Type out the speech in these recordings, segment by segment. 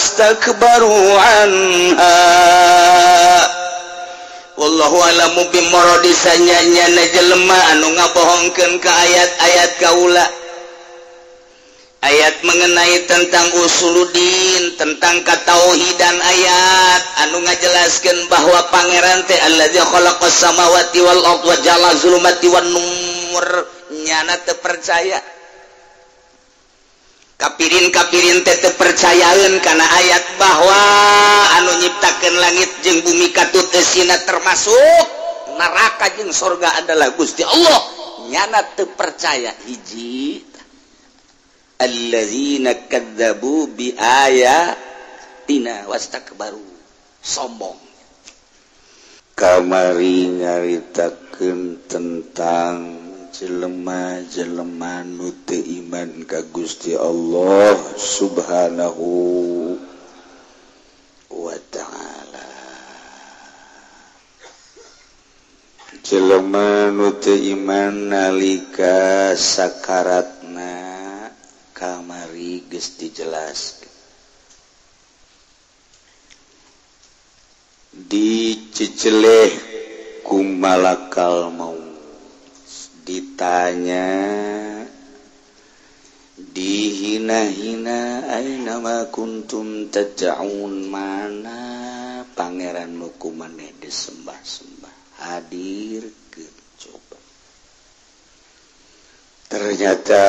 wastakbaru anha. Wallahu a'lamu bimuradi sanyanya jelema anu ngabohongkeun ka ayat-ayat kaula. Ayat mengenai tentang usuluddin, tentang katauhidan, ayat anu ngajelaskeun bahwa pangeran teh allazi khalaqas samawati wal ardh wa ja'ala zulumati wan nur, nyana teu percaya. Kapirin-kapirin teh teu percayaeun kana ayat bahwa anu nyiptakeun langit jeung bumi katut eusina termasuk neraka jeung sorga adalah Gusti Allah, nyana teu percaya. Hiji, allazina kadzabu bi ayatina wastakbaru, sombong. Kamari nyaritakeun tentang jelema-jelema nu teu iman ka Gusti Allah Subhanahu wa ta'ala. Jelema nu teu iman nalika sakaratna kamari geus dijelaskeun, diceceleh ku malakal maut, ditanya, dihina-hina, aina ma kuntum tad'un, mana pangeran nu ku maneh disembah-sembah, hadirkeun coba. Ternyata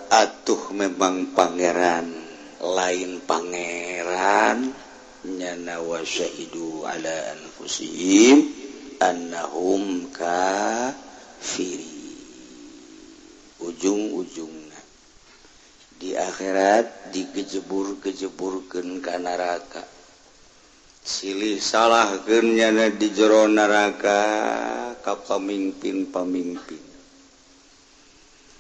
atuh memang pangeran lain pangeran, nyana wa syahidu ala anfusihim annahum kafiri. Ujung-ujungna di akhirat digejebur-gejeburkeun ka neraka, silih salahkeun nyana di jero neraka ka pamimpin-pamimpin,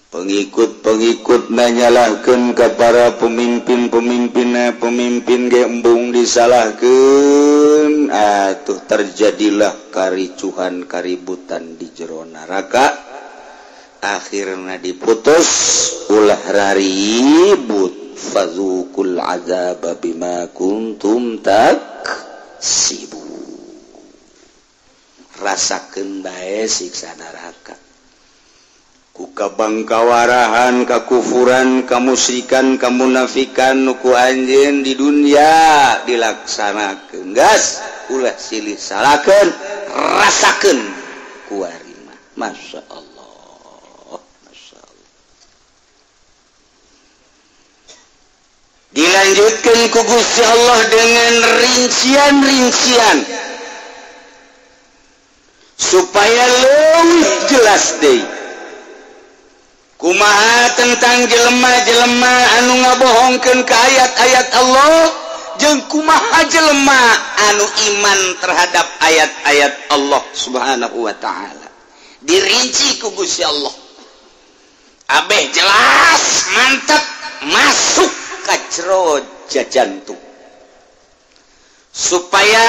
pengikut-pengikut nanyalahkeun ka para pemimpin-pemimpinna, pemimpin ge embung disalahkeun. Atuh terjadilah karicuhan kaributan di jero neraka. Akhirna diputus ulah raribut, fazuqul azaba bima kuntum taksibu. Rasakeun bae siksa neraka ku kabangkawarahan, kakufuran, kamusyrikan, kamunafikan nu ku anjeun di dunia dilaksanakeun. Gas ulah silih salahkeun, rasakeun kuari mah. Masya Allah, Masya Allah. Dilanjutkan ku Gusti Allah dengan rincian-rincian supaya leuwih jelas deui. Kumaha tentang jelema-jelema anu ngabohongkeun ka ayat-ayat Allah jeung kumaha jelema anu iman terhadap ayat-ayat Allah Subhanahu wa ta'ala. Dirinci ku Gusti Allah. Abeh jelas, mantap, masuk ka jero jantung. Supaya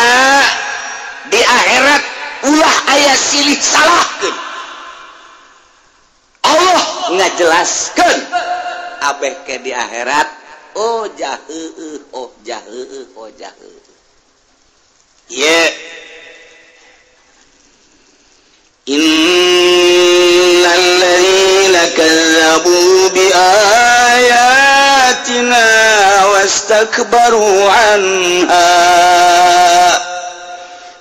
di akhirat ulah aya silih salahkeun. Allah ngajelaskeun abeh ke di akhirat, oh jaheueuh, oh jaheueuh, oh jaheueuh. Ye innal ladzina kazzabu bi ayatina wastakbaru anha.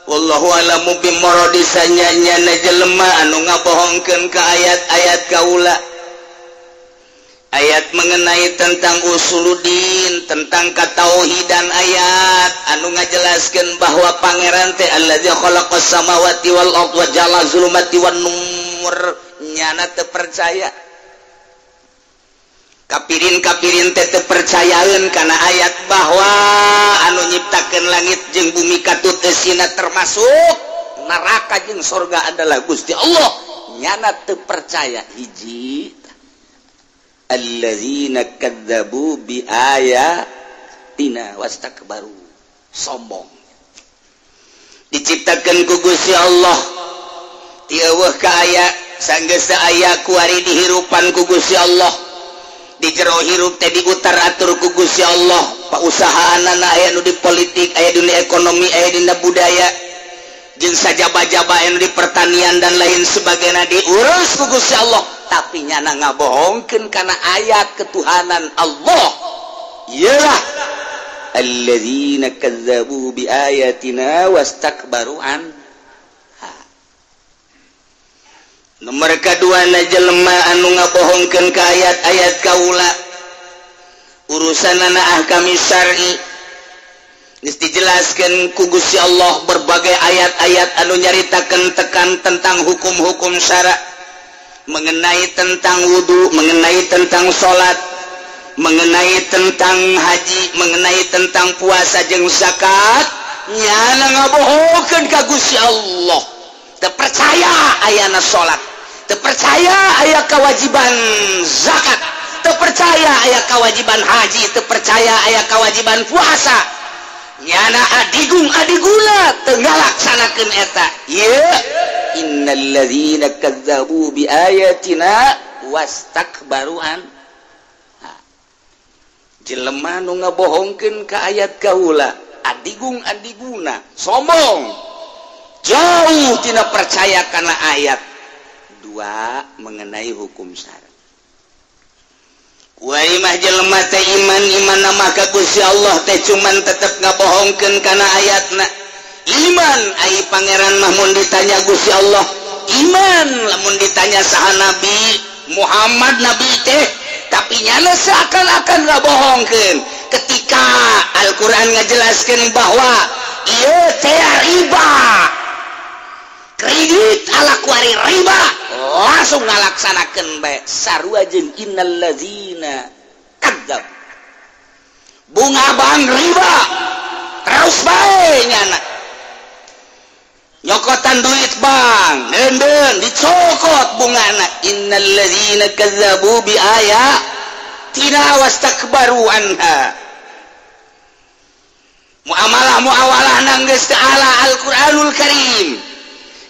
Wallahu a'lamu bimuradi sanyanya jelema anu ngabohongkeun ka ayat-ayat kaula. Ayat mengenai tentang usuluddin, tentang katauhidan, ayat anu ngajelaskeun bahwa pangeran teh allazi khalaqas samawati wal ardh wa ja'ala zulumati wan nur, nyana teu percaya. Kapirin-kapirin teh teu percayaeun kana ayat bahwa anu nyiptakeun langit jeung bumi katut eusina termasuk neraka jeung sorga adalah Gusti Allah, nyana teu percaya. Hiji, allazina kadzabu bi ayatina wastakbaru, sombong. Diciptakeun ku Gusti Allah ti eueuh ka aya, sanggeus aya kuari dihirupan ku Gusti Allah, di jero hirup teh diutar atur ku Gusti Allah, Pausahaanana aya nu di politik, aya dunia ekonomi, aya dina budaya, jeung sajaba-jaba anu di pertanian dan lain sebagainya diurus ku Gusti Allah. Tapi nyana ngabohongkeun kana ayat ketuhanan Allah. Iyalah alladzina kazzabu biayatina wastakbaru an. Nomor kadua na jelema anu ngabohongkeun ka ayat-ayat kaula urusanana ahkami syar'i. Geus dijelaskeun ku Gusti Allah berbagai ayat-ayat anu nyaritakeun tekan tentang hukum-hukum syara, mengenai tentang wudu, mengenai tentang salat, mengenai tentang haji, mengenai tentang puasa jeung zakat. Nyana ngabohongkeun ka Gusti Allah. Teu percaya ayana salat, teu percaya aya kewajiban zakat, teu percaya aya kewajiban haji, teu percaya aya kewajiban puasa. Nyana adigung adiguna teu ngalaksanakeun eta. Ieu innalladzina kazzabu biayatina wastakbaru an. Jelema nu ngabohongkeun ka ayat kaula, adigung adiguna, sombong, jauh tina percaya kana ayat. Dua, mengenai hukum syara. Kuari mah jelema teh iman iman mah ka Gusti Allah teh cuman tetep ngabohongkeun kana ayatna. Iman ai pangeran mah mun ditanya Gusti Allah, iman lamun ditanya saha Nabi Muhammad nabi teh, tapi nyana seakan-akan ngabohongkeun ketika Al-Qur'an ngajelaskeun bahwa ieu teh riba, kredit ala kuari riba, langsung ngalaksanakeun bae. Sarua jeung innallazina kadzab, bunga bank riba terus bae nyana, nyokotan duit bank denden dicokot bungana. Innallazina kazzabu bi ayatina wastakbaru anha. Muamalah muawalah nang geus teu ala Al-Qur'anul Karim,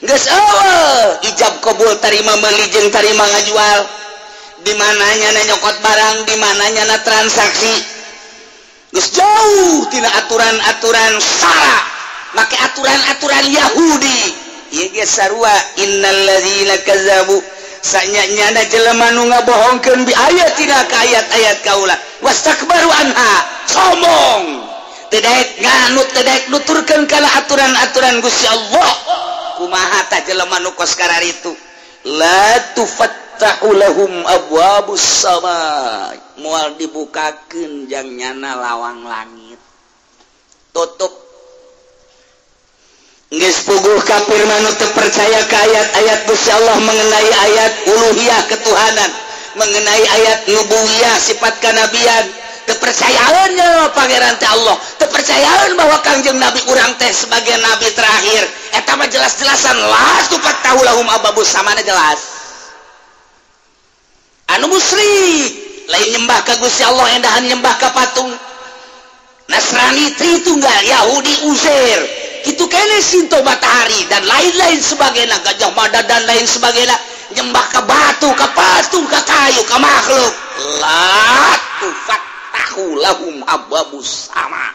geus eueuh ijab kabul tarima meuli jeung tarima ngajual, di mananya na nyokot barang, di mananya na transaksi, geus jauh tina aturan-aturan syara, make aturan-aturan Yahudi. Ieu ge sarua innallazina kazzabu, sanyana jelema nu ngabohongkeun bi ayatina ka ayat-ayat kaula, wastakbaru anha, sombong, teu daek nganut, teu daek nuturkeun kana aturan-aturan Gusti Allah. Kumaha tah jelema nu kos kararitu, la tufattahu lahum abwabus sama, moal dibukakeun jang nyana lawang langit, tutup. Geus puguh kafir mah nu teu percaya ka ayat-ayat Gusti Allah mengenai ayat uluhiyah ketuhanan, mengenai ayat nubuwiyah sifat kanabian. Teu percayaeun nya pangeran teh Allah, teu percayaeun bahwa Kangjeng Nabi urang teh sebagai nabi terakhir. Eta mah jelas-jelasan la tufattahu lahum abwabus samana jelas. Anu musyrik lain nyembah ka Gusti Allah, endahan nyembah ka patung. Nasrani Tritunggal, Yahudi Uzair, kitu kene Sinto matahari dan lain-lain sebagainya, Gajah Mada dan lain sebagainya, nyembah ka batu, ka patung, ka kayu, ka makhluk. La tufattahu lahum abwabus sama,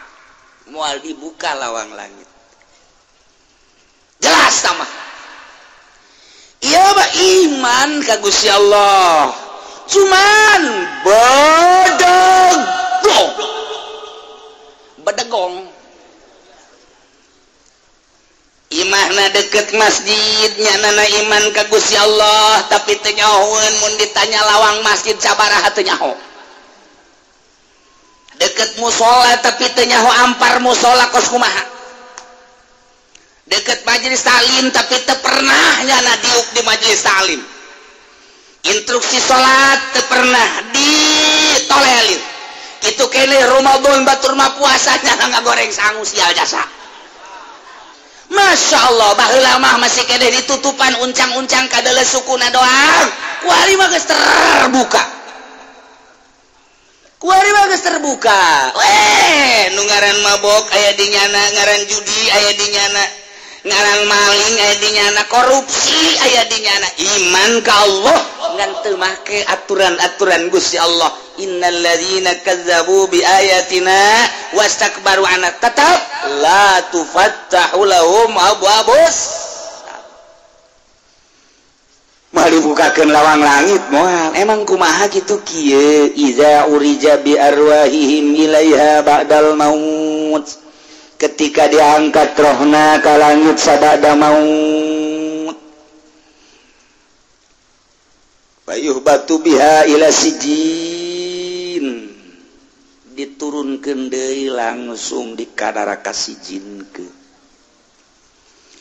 moal dibuka lawang langit. Jelas sama. Ieu mah iman ka Gusti Allah, cuman bedegong. Bedegong. Imahna deket masjid, nyanana iman ka Gusti Allah, tapi teu nyahoeun mun ditanya lawang masjid sabaraha teu nyaho. Deket musola tapi teu nyaho ampar musola kos kumaha. Deket majelis taklim tapi teu pernah nyana diuk di majelis taklim. Instruksi salat teu pernah ditolelir. Kitu keneh Ramadan batur mah puasa nyana ngagoreng sangu sial jasa. Masya Allah, baheula mah masih keneh ditutupan uncang-uncang kadele sukuna doang. Kuari mah geus terbuka. Kuari mah geus terbuka. Weh, nu ngaran mabok aya di nyana, ngaran judi aya di nyana, ngaran maling aya di nyana, korupsi aya di nyana. Iman ka Allah Ngan teu make aturan-aturan Gusti Allah. Innalladzina kazzabu bi ayatina wastakbaru anha tetap la tufattahu lahum abwabus. Moal dibukakeun lawang langit moal. Emang kumaha kitu kieu iza urija bi arwahihim ilaiha ba'dal maut. Ketika diangkat rohna ka langit sabada maut. Fayuhbatu biha ila sijin. Diturunkeun deui langsung di kadaraka sijinkeun.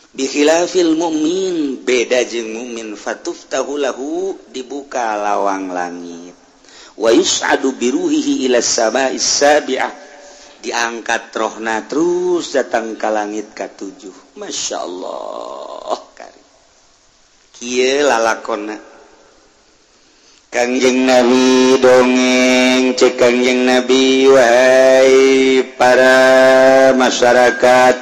Bikhilafil mukmin, beda jeung mukmin, fatuftahu lahu, dibuka lawang langit. Wa yus'adu biruhihi ila sama'is sabi'ah, diangkat rohna terus datang ka langit katujuh. Masya Allah kari. Kieu lalakonna Kangjeng Nabi dongeng cek Kangjeng Nabi, wahai para masyarakat,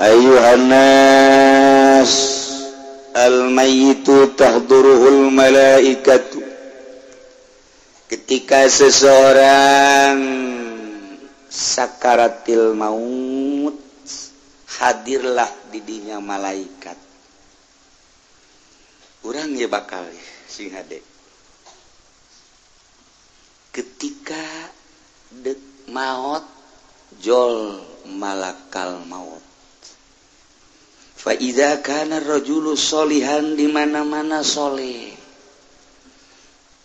ayuhannas, al-mayyitu tahduruhul malaikatu. Ketika seseorang sakaratil maut, hadirlah didinya malaikat. Urang ya bakal sing hade. Ketika dek maut jol malakal maut. Fa idza kana ar-rajulu sholihan, di mana-mana soleh,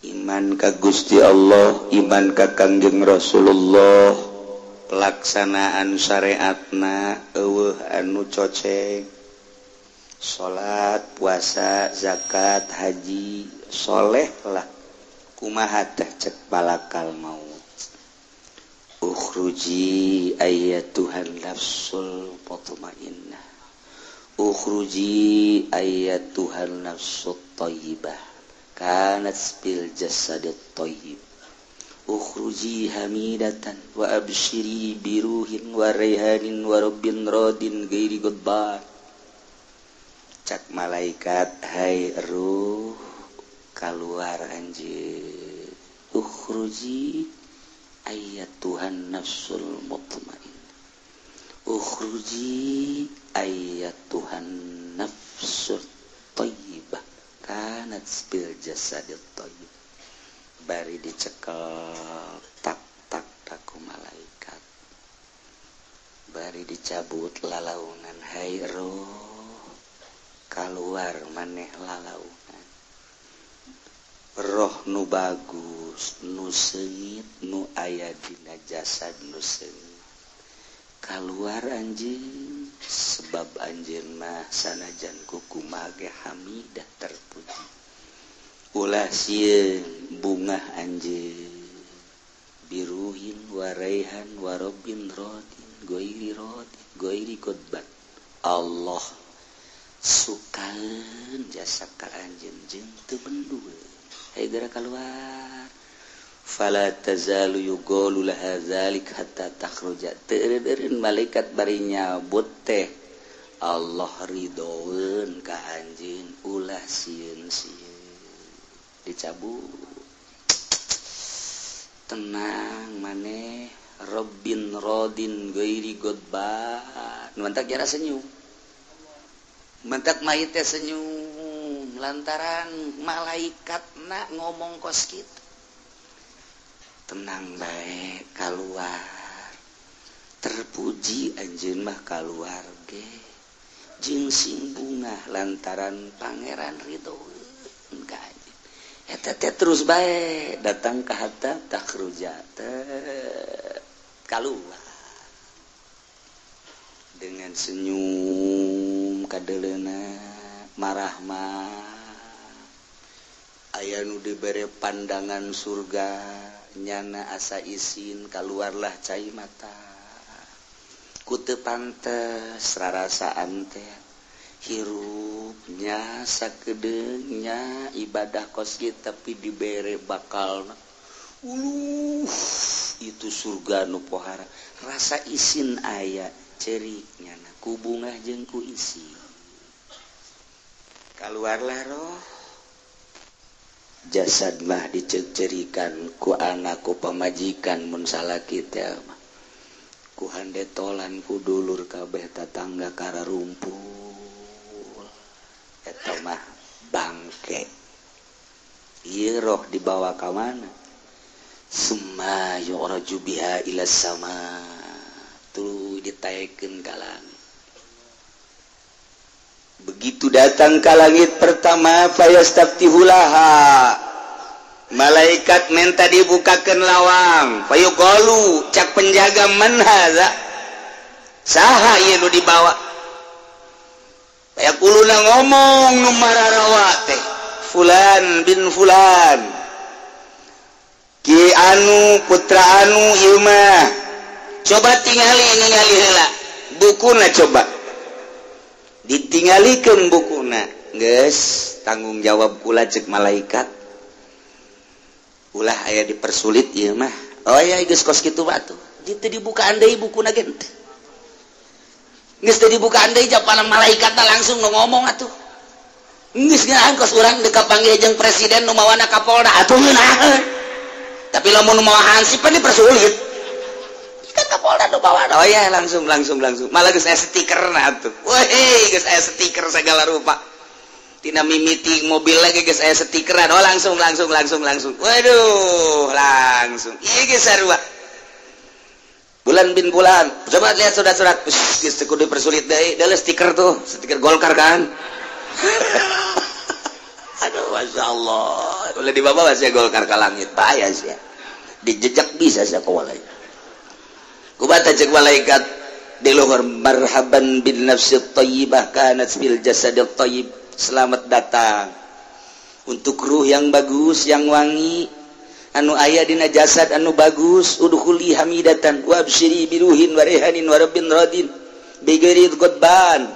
iman ka Gusti Allah, iman ka Kangjeng Rasulullah, pelaksanaan syariatna eueuh anu coceng, salat, puasa, zakat, haji, soleh lah. Kumaha teh cek balakal maut. Ukhruji ayyatuhan nafsul mutmainnah, ukhruji ayyatuhan nafsut thayyibah kanat bil jasadit thayyib, ukhruji hamidatan wa abshiri biruhin wa raihanin wa rabbin radin ghairi ghadban. Cak malaikat, hai ruh, keluar anjeun. Ukhruji ayyatuhan nafsul mutmainnah, ukhruji ayyatuhan nafsul thayyibah kanat bil jasadit thayyib. Bari dicekel tak tak taku malaikat, bari dicabut lalaunan, hai roh, kaluar maneh lalaunan. Roh nu bagus, nu seungit, nu aya dina jasad nu seungit, kaluar anjeun, sebab anjeun mah sanajan kukumaha ge hamidah terpuji. Ulah sieun bungah anjeun, biruhin waraihan warobin rodin goiri rodin goiri godbat. Allah sukaeun jasa ka anjeun jeung teu bendueun. Hayu geura kaluar. Fala tazalu yuqalu laha zalik hatta takhruja. Teu eureun malaikat bari nyabut teh Allah ridoeun ka anjeun, ulah sieun-sieun. Dicabut. Tenang maneh, Rabbin radin ghairi ghadban. Mantak jara senyum. Mantak mayit teh senyum lantaran malaikatna ngomong kos kitu. Tenang bae kaluar. Terpuji anjeun mah kaluar ge. Jeung sing bungah lantaran pangeran ridhoeun ka anjeun. Eta teh terus bae datang ka hatta takhruja teh kaluar. Dengan senyum kadeleuna marahmah, aya nu dibere pandangan surga, nyana asa isin kaluarlah cai mata. Ku teu pantes rarasaan teh hirupnya sakedeungnya ibadah kos kieu tapi dibere bakalna. Uluh, itu surga nu pohara. Rasa isin aya cerik nyana ku bungah jeung ku isin. Kaluarlah roh. Jasad mah dicerikan ku anak ku pamajikan mun salaki teh mah ku handetolan ku dulur kabeh tatangga kararumpul eta mah bangke. Ieu roh dibawa ka mana? Summa yu'raju biha ila sama, tuluy ditaekeun ka langit. Begitu datang ka langit pertama, fayastaftihulaha, malaikat minta dibukakan lawang. Fayuqalu, cak penjaga, man hadza, saha ieu nu dibawa? Fayaquluna, ngomong nu mararawa teh, fulan bin fulan, ki anu putra anu ieu mah. Coba tingali ningali heula bukuna, coba ditinggalikeun bukuna. Geus tanggung jawab kula, cek malaikat, ulah aya dipersulit ieu mah. Oh ya geus kos kitu batu teu dibukaan deui bukuna ge teu geus teu dibukaan deui. Japana malaikatna langsung nu ngomong atuh, geus ngeunaheun kos urang deuk kapanggih jeung presiden nu mawana Kapolda atuh ngeunaheun. Tapi lamun nu mawa hansip pan dipersulit kan Kapolda nu mawana. Oh ya langsung langsung langsung malah geus aya stikerna atuh. Weh geus aya stiker segala rupa, tina mimiti mobil lagi geus aya stikeran. Oh langsung langsung langsung langsung, waduh langsung ieu geus sarua. Bulan bin bulan, coba lihat surat-surat, geus teu kudu dipersulit deui, deuleu stiker tuh, stiker Golkar kan. Aduh masya Allah, ulah dibawa sia Golkar ka langit, bahaya sia, dijejak bisa sia ku malaikat. Kubata cek malaikat di luhur, marhaban bin nafsi thayyibah kanat fil jasadit thayyib, selamat datang untuk ruh yang bagus, yang wangi, anu aya dina jasad anu bagus. Udkhuli hamidatan wa absyiri biruhin wa rehanin wa rabbin radin bighairi qadban.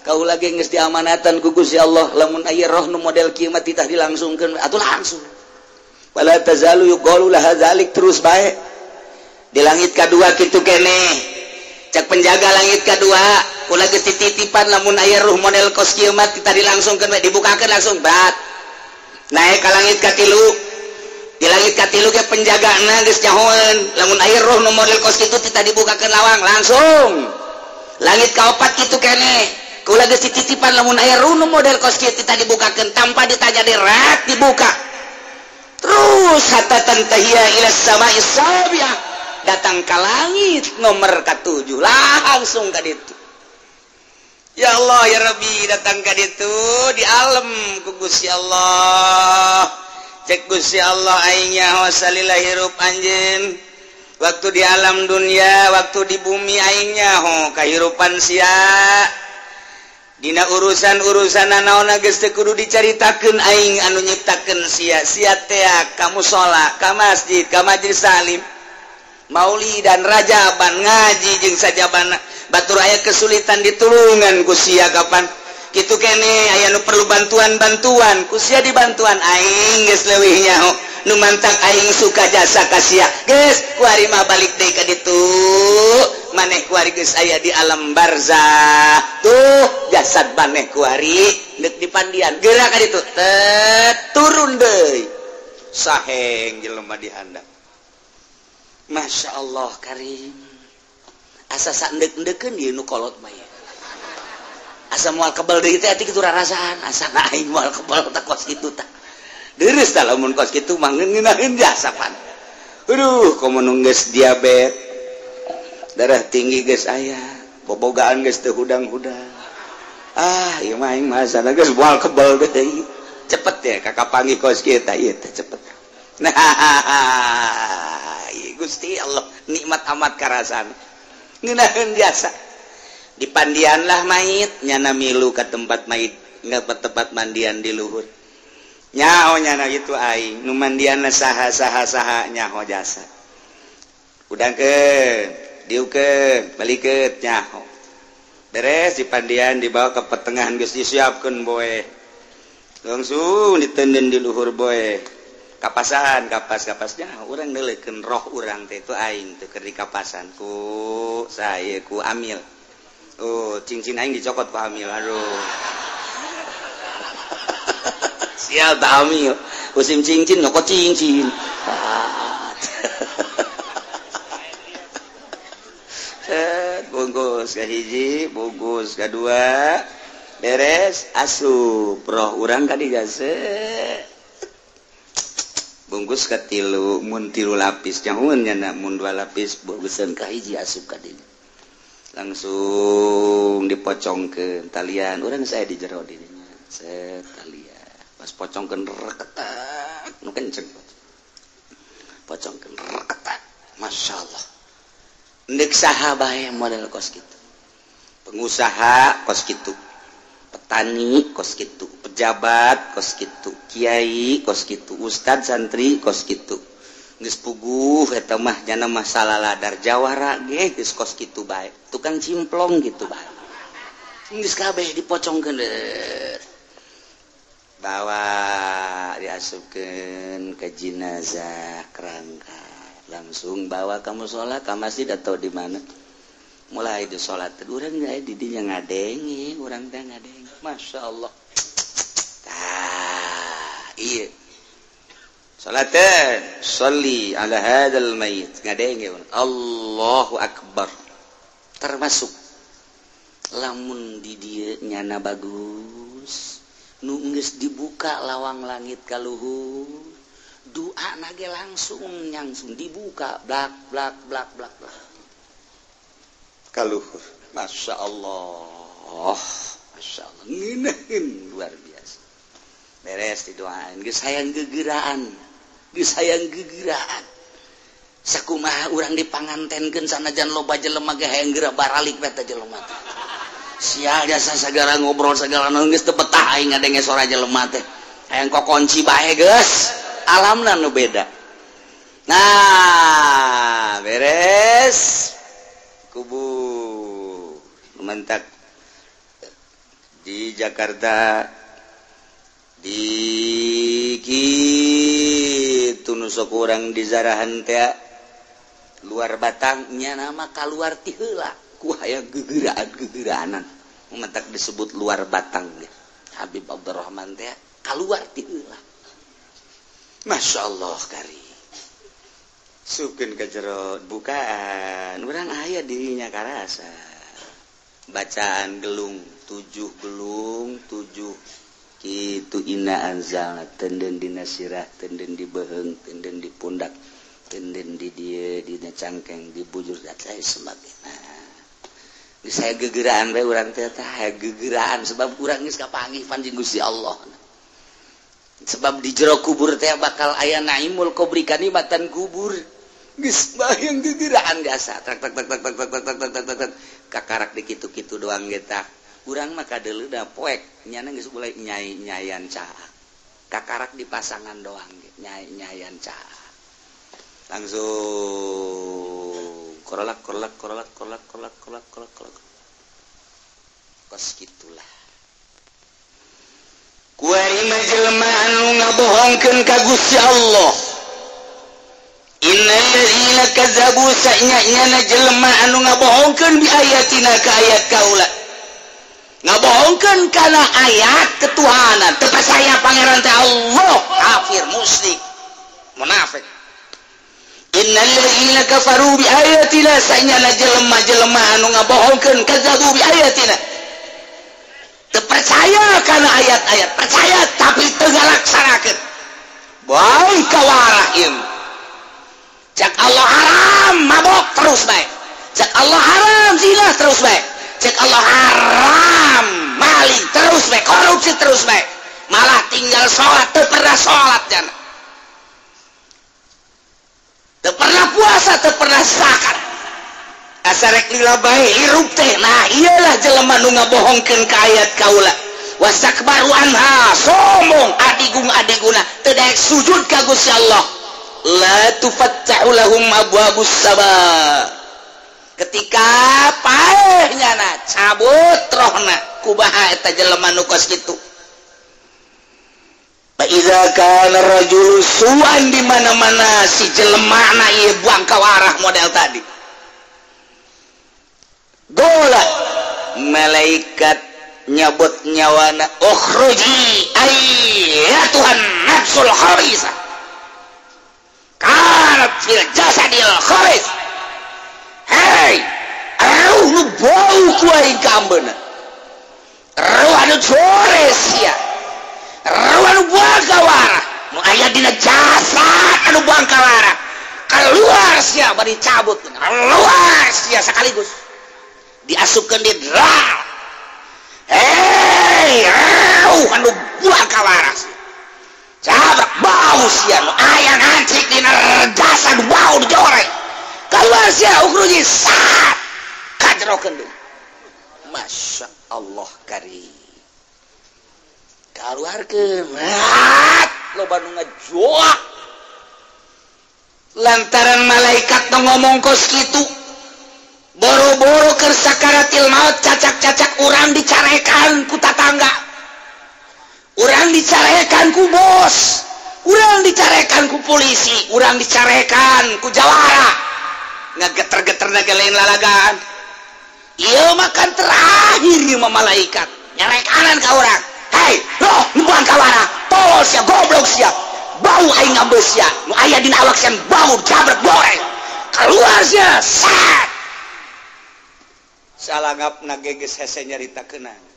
Kaula ge geus diamanatan ku Gusti Allah, lamun aya roh nu model kieu mah titah dilangsungkeun atuh langsung. Wala tazalu yuqalu laha zalik, terus bae. Di langit kadua kitu keneh, cak penjaga langit kadua, kula geus dititipan lamun aya ruh model kos kieu mah titah dilangsungkeun bae, dibukakeun langsung bat. Naik ka langit katilu, di langit katilu ge penjagana geus nyahoeun lamun aya roh nu model kos kitu titah dibukakeun lawang langsung. Langit kaopat kitu keneh, kula geus dititipan lamun aya ruh nu model kos kieu titah dibukakeun tanpa ditanya dirat dibuka. Terus hatta tantahiya ila samai sabi'ah, datang ke langit nomor ke-7 langsung ka ditu. Ya Allah ya Rabbi, datang ka ditu di alam ku Gusti Allah. Cek Gusti Allah aing nyaho salila hirup anjeun. Waktu di alam dunia, waktu di bumi aing nyaho kahirupan sia. Dina urusan-urusan naon geus teu kudu dicaritakeun aing anu nyiptakeun sia. Sia teh ka musala, ka masjid, ka majelis taklim, mauli dan rajaban, ngaji jeung sajabana. Batur aya kesulitan ditulungan ku sia kapan. Kitu kene aya nu perlu bantuan-bantuan ku sia dibantuan aing geus leuwih nyaho. Nu mantak aing suka jasa ka sia. Geus kuari mah balik deui ka ditu. Maneh kuari geus aya di alam barzah. Tuh jasad maneh kuari deuk dipandian. Geura ka ditu. Tet turun deui. Saheng jelema dihandap. Masya Allah karim. Asa saendek-endekeun ieu nu kolot mah ieu. Asa moal kebel deui teh ati kitu rarasaan. Asa aing moal kebel tah kos kitu tah. Deureuh tah lamun kos kitu mah ngeunaheun jasa pan. Aduh, komo nu geus diabet, darah tinggi geus aya, bobogaan geus teu hudang-hudang. Ah, ieu mah aing mah asana geus moal kebel deui. Cepet ya kakak panggih kos kieu tah ieu teh cepet. Nah, Gusti Allah nikmat amat karasan. Ngeunaheun jasa. Dipandianlah mayit, nyana milu ka tempat mayit, nggak tempat mandian di luhur. Nyaho nyana itu aing, nu mandianna saha saha saha nyaho jasa. Udangkeun, diukeun, balikeun nyaho. Beres dipandian dibawa ke pertengahan geus disiapkeun boe. Langsung ditenden di luhur boe. Kapasan, kapas-kapasnya urang neuleukeun roh urang teh itu aing teh keur dikapasan ku saya ku amil. Oh, cincin aing dicokot ku amil. Aduh. Sial ta amil. Musim cincin nyokot cincin. Bungkus ka hiji, bungkus ka dua, beres asup roh urang ka diga bungkus ka tilu, mun tilu lapis nyahueun nya mun dua lapis bungkuseun ka hiji asup ka dinya. Langsung dipocongkeun talian, urang saya di jero di dinya. Set talian. Pas pocongkeun reketak, nu kenceng. Pocongkeun reketak. Masyaallah. Ndek saha bae model kos kitu. Pengusaha kos kitu, petani kos kitu, pejabat kos kitu, kiai kos kitu, ustad santri kos kitu. Geus puguh eta mah jana masalah ladar jawara ge geus kos kitu bae. Tukang cimplong gitu bae. Geus kabeh dipocongkeun. Bawa diasupkeun ke jenazah kerangka. Langsung bawa kamu sholat ke masjid atau di mana mulai di sholat urang di dinya ngadenge urang teh ngadenge Masya Allah tah iya salatan sholli ala hadzal mayit ngadenge Allahu akbar termasuk lamun di dieu nyana bagus nu geus dibuka lawang langit ka luhur doa nage langsung nyangsung dibuka blak blak blak blak blak kaluhur. Masya Allah, Masya Allah, ngeunaheun luar biasa. Beres didoain geus hayang gegeraan, geus hayang gegeraan. Sakumaha urang dipangantenkeun sanajan loba jelema ge hayang geura baralik we teh jelema teh. Sial jasa sagala ngobrol sagala naon geus teu betah aing ngadenge sora jelema teh. Hayang kokonci bae geus. Alamna nu beda. Nah, beres kubur mentak di Jakarta di kitu nu sok urang di zarahan teh luar batangnya nama kaluar ti heula ku hayang gegeraan-gegeraanan mentak disebut luar batang ge. Habib Abdurrahman teh kaluar ti heula. Masya Allah kari sukeun ka jero bukaan urang aya dirinya karasa bacaan gelung 7 gelung 7 kitu inna anzalna tenden dina sirah tenden di beheung tenden di pundak tenden di dieu dina cangkeng di bujur dan sebagainya. Geus saya gegeraan bae urang teh tah gegeraan sebab urang geus kapanggih panjing Gusti Allah. Sebab di jero kubur teh bakal aya naimul kubri kanikmatan kubur. Geus bayang gegeraan biasa. Tak tak tak tak tak tak tak tak tak tak tak. Kakarak di kitu-kitu doang ge tah. Urang mah kadeuleu da poek nyana geus mulai nyai-nyayan caak. Kakarak di pasangan doang ge nyai-nyayan caak. Langsung korolak korolak korolak korolak korolak korolak korolak korolak. Kos kitulah. Kuari mah jelema anu ngabohongkeun ka Gusti Allah. Innal ladzina kazzabu sa'nya jelema anu ngabohongkeun bi ayatina ka ayat kaula. Ngabohongkeun kana ayat ketuhanan, teu percaya pangeran teh Allah, kafir, musyrik, munafik. Innal ladzina kafaru bi ayatina sa'nya jelema-jelema anu ngabohongkeun kazzabu bi ayatina. Percaya karena ayat-ayat percaya tapi teu ngalaksanakeun bae kawarahim. Cek Allah haram mabok terus bae, cek Allah haram zina terus bae, cek Allah haram maling terus bae, korupsi terus bae, malah tinggal sholat teu pernah sholat jana, teu pernah puasa, teu pernah zakat. Asa rek lila bae hirup teh. Nah iyalah jelema nu ngabohongkeun ka ayat kaula. Wastakbaru anha, sombong adigung adiguna teu daek sujud ka Gusti Allah. La tufattahu lahum abwabus sama. Ketika paeh nyana cabut rohna kubaha eta jelema nu kos kitu. Fa iza kana rajulu su'an di mana-mana si jelemana ieu buang ka arah model tadi. Gola malaikat nyabut nyawana ukhruji ayyatuhan nafs Nafsul khabisa kanat fil jasadil khabis. Hei, ruh nu bau ku aing kaambeuna, ruh anu jores sia, ruh anu bangkawara nu aya dina jasad anu bangkawara keluar sia bari cabut keluar sia sekaligus diasupkeun di dral. Hei, ruh anu bangkawara sia cabut bau sia nu aya ngancik dina jasad bau dijoreng keluar sia ukhruji sat kajrokeun deui. Masya Allah karim kaluarkeun loba nu ngajoak lantaran malaikat nu ngomong kos kitu boro-boro keur sakaratil maut cacak-cacak urang dicarekan ku tatangga, urang dicarekan ku bos, urang dicarekan ku polisi, urang dicarekan ku jawara, ngageter-geter naga lain lalagaan. Ieu makan terakhir ieu mah malaikat nyarekanan ka urang. Hei, roh nu bangkawara, tolol sia, goblok sia, bau aing ngambeus sia, nu aya dina awak sia bau jabret goreng. Keluar sia, sat. Salangapna ge geus hese nyaritakeunana.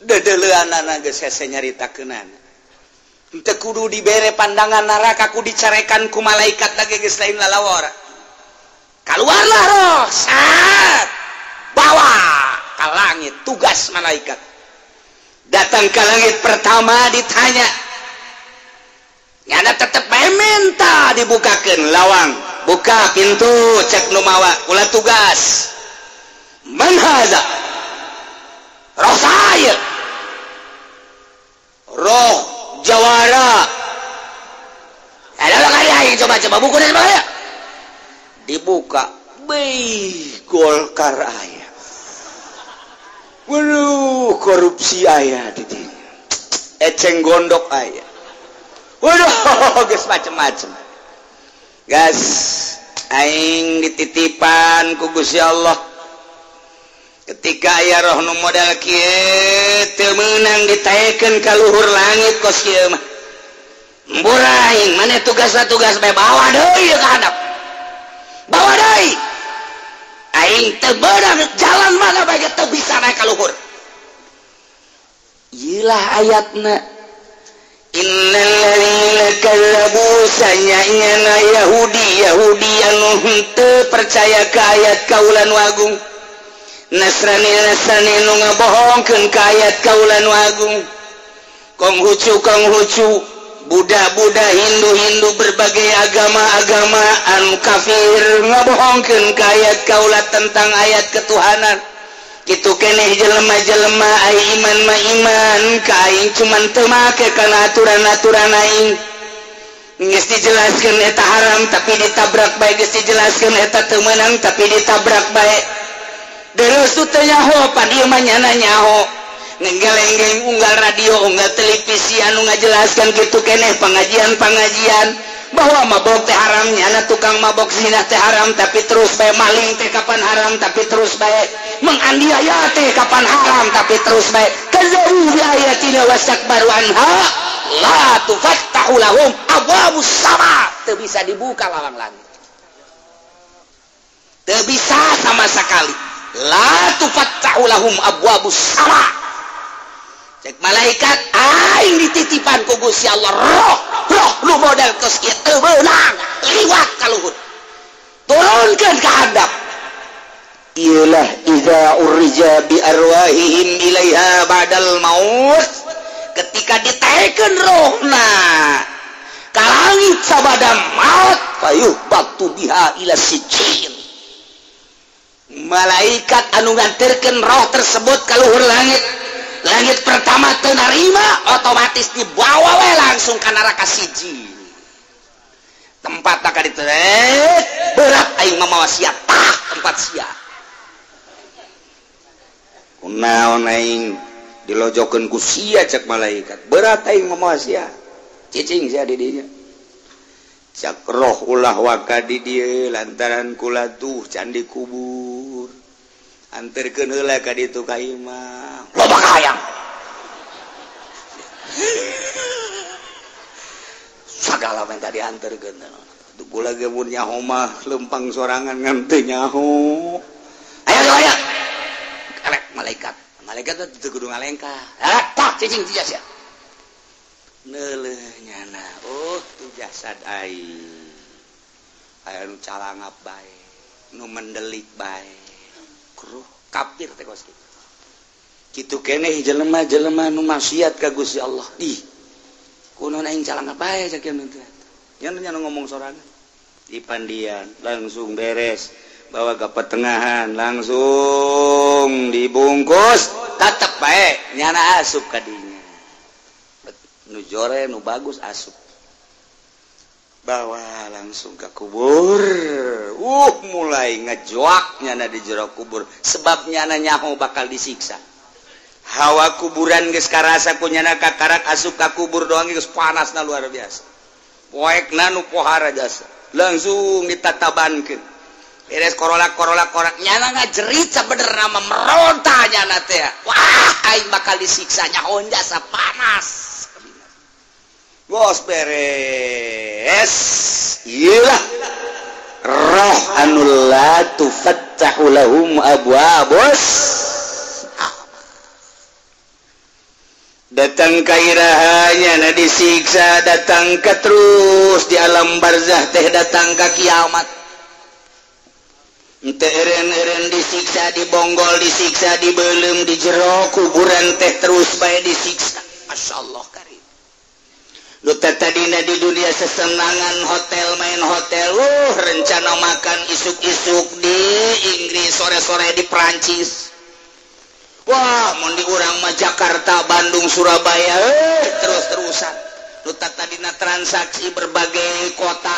Dedeleuanana geus hese nyaritakeunana. Teu kudu dibere pandangan neraka ku dicarekan ku malaikat ge geus lain lalawara. Keluarlah roh, sat. Bawa ke langit tugas malaikat. Datang ke langit pertama ditanya, nyana tetep bae minta dibukakeun lawang, buka pintu cek nu mawa kula tugas. Man hadza? Roh saya, roh jawara. Ada kali coba-coba buku dan sebagainya. Dibuka, beuh Golkar aya. Waduh, korupsi aya di dinya. Eceng gondok aya. Waduh, geus macem-macem. Gas aing dititipan ku Gusti Allah. Ketika aya roh nu modal kieu teu meunang ditaekeun ka luhur langit kos kieu mah. Embur aing, maneh tugasna tugas bae bawa deui ka handap. Bawa deui. Aing teu beunang jalan mana bae teu bisa naik ka luhur. Ieu lah ayatna. Innal ladzina kazzabu sanyana Yahudi Yahudi anu henteu percaya ka ayat kaula nu agung. Nasrani Nasrani nu ngabohongkeun ka ayat kaula nu agung. Konghucu Konghucu, Buddha Buddha, Hindu Hindu, berbagai agama-agama anu kafir ngabohongkeun ka ayat kaula tentang ayat ketuhanan. Kitu keneh jelema-jelema ai iman ma iman ka aing cuman teu make kana aturan-aturan aing. Geus dijelaskeun eta haram tapi ditabrak bae, geus dijelaskeun eta teu meunang tapi ditabrak bae. Terus teu nyaho pan ieu mah nyana nyaho. Ngegeleng-geleng unggal radio unggal televisi anu ngajelaskeun kitu keneh pengajian-pengajian bahwa mabok teh haram, nyana tukang mabok zina teh haram tapi terus bae, maling teh kapan haram tapi terus bae, menganiaya teh kapan haram tapi terus bae. Kazzabu bi ayatina wastakbaru anha la tufattahu lahum abwabus sama, teu bisa dibuka lawang langit, teu bisa sama sekali. La tufattahu lahum abwabus sama. Cek malaikat aing dititipan ku Gusti Allah roh roh lu modal kos kieu teu meunang liwat ka luhur, turunkeun ka handap. Iyalah idza urija bi arwahihim ilaiha ba'dal maut, ketika ditaekeun rohna ka langit sabada maut, fayuh batu biha ila sijin. Malaikat anu nganterkeun roh tersebut ka luhur langit, langit pertama teu narima, otomatis dibawa we langsung ka neraka siji. Tempat ka ditu berat aing mamawa sia tah tempat sia. Kunaon aing dilojokeun ku sia cek malaikat, berat aing mamawa sia. Cicing sia di dinya. Cak roh ulah waka di dieu lantaran kula tuh candi kubur. Anterkeun heula ka ditu ka imah. Loba kahayang. Salah minta diantarkeun. Tuh kula ge mun nyaho mah lempang sorangan ngan teu nyaho. Ayo ayo. Karek malaikat. Malaikat teh teu kudu ngalengkah. Ah, tak cicing sia. Neuleuh nyana. Oh, tu jasad aing. Aya nu calangap bae, nu mendelik bae. Kruh kafir teh kos kitu. Kitu keneh jelema-jelema nu maksiat ka Gusti Allah. Ih. Kunaon aing calangap bae cak kieu teh. Nya ngomong sorangan. Di pandian langsung beres, bawa ke pertengahan langsung dibungkus, tetep bae nyana asup ka dinya. Nu jore nu bagus asup. Bawa langsung ke kubur. Mulai ngejoak nyana di jero kubur, sebab nyana nyaho bakal disiksa. Hawa kuburan geus karasa ku nyana kakarak asup ka kubur doang geus panasna luar biasa. Poekna nu pohara jasa. Langsung ditatabankeun. Beres korolak korak nyana ngajerit sabenerna mah meronta nyana teh. Wah, aing bakal disiksa nyaho jasa panas. Bos beres. Iyalah roh anu la tufattahu lahum abwabus. Datang ka irahanya na disiksa, datang ka terus di alam barzah teh datang ka kiamat. Teu eureun-eureun disiksa, dibonggol, disiksa, dibeuleum di jero kuburan teh terus bae disiksa. Masyaallah karim. Nu tadina di dunia sesenangan hotel main hotel, rencana makan isuk-isuk di Inggris, sore-sore di Perancis. Wah, mun di urang mah Jakarta, Bandung, Surabaya, terus-terusan. Nu tadina transaksi berbagai kota,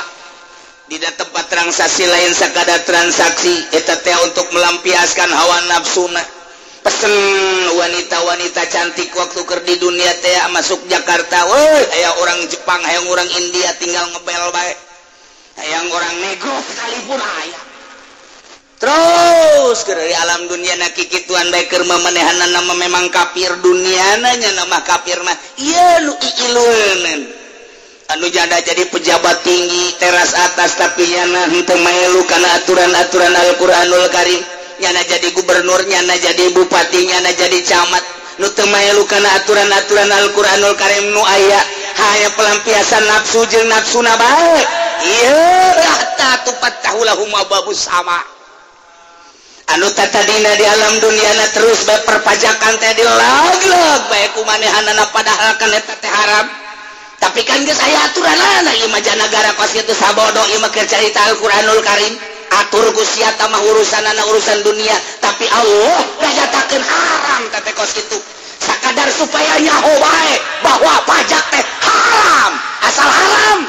di tempat transaksi lain sakadar transaksi eta teh untuk melampiaskan hawa nafsuna. Pesen wanita-wanita cantik waktu keur di dunia teh masuk Jakarta, woi aya orang Jepang, hayang orang India tinggal ngebel bae. Hayang orang negro sekalipun aya. Terus keur di alam dunia na kikituan bae keur mamanehanna mah memang kafir duniana nya nama kafir mah ieu nu iilueun. Anu janda jadi pejabat tinggi teras atas tapi nyana henteu maelu kana aturan-aturan Al-Qur'anul Karim. Nyana jadi gubernur, nyana jadi bupati, nyana jadi camat nu teu maelu kana aturan-aturan Al-Qur'anul Karim nu aya hanya pelampiasan nafsu jeung nafsuna bae. Ieu hatta tufattahu lahum abwabus sama. Anu tatadina di alam duniana terus bae perpajakan teh dilog-log bae ku manehanana padahal kan eta teh haram. Tapi kan geus aya aturanana ieu mah nagara kos kitu sabodo ieu mah keur carita Al-Qur'anul Karim. Atur ku sia mah urusanana urusan dunia, tapi Allah nganyatakeun haram teh kos kitu. Sakadar supaya nyaho bae bahwa pajak teh haram. Asal haram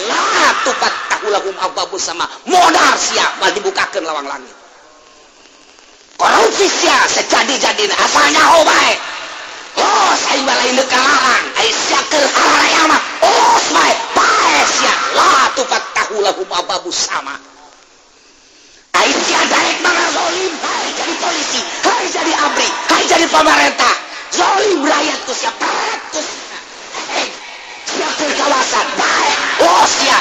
la tufattahu lahum abwabus sama. Modar sia bal dibukakeun lawang langit. Korupsi sia sejadi-jadina asal nyaho bae. Oh, saya lain dekalarang, ai sia keur haraya mah. Oh, bae bae sia la tufattahu lahum abwabus sama. Ai sia daek mah zalim, hai jadi polisi, hai jadi ABRI, hai jadi pemerintah. Zalim rakyat ku sia peret ku sia. Sia keur kawasan bae. Oh, sia.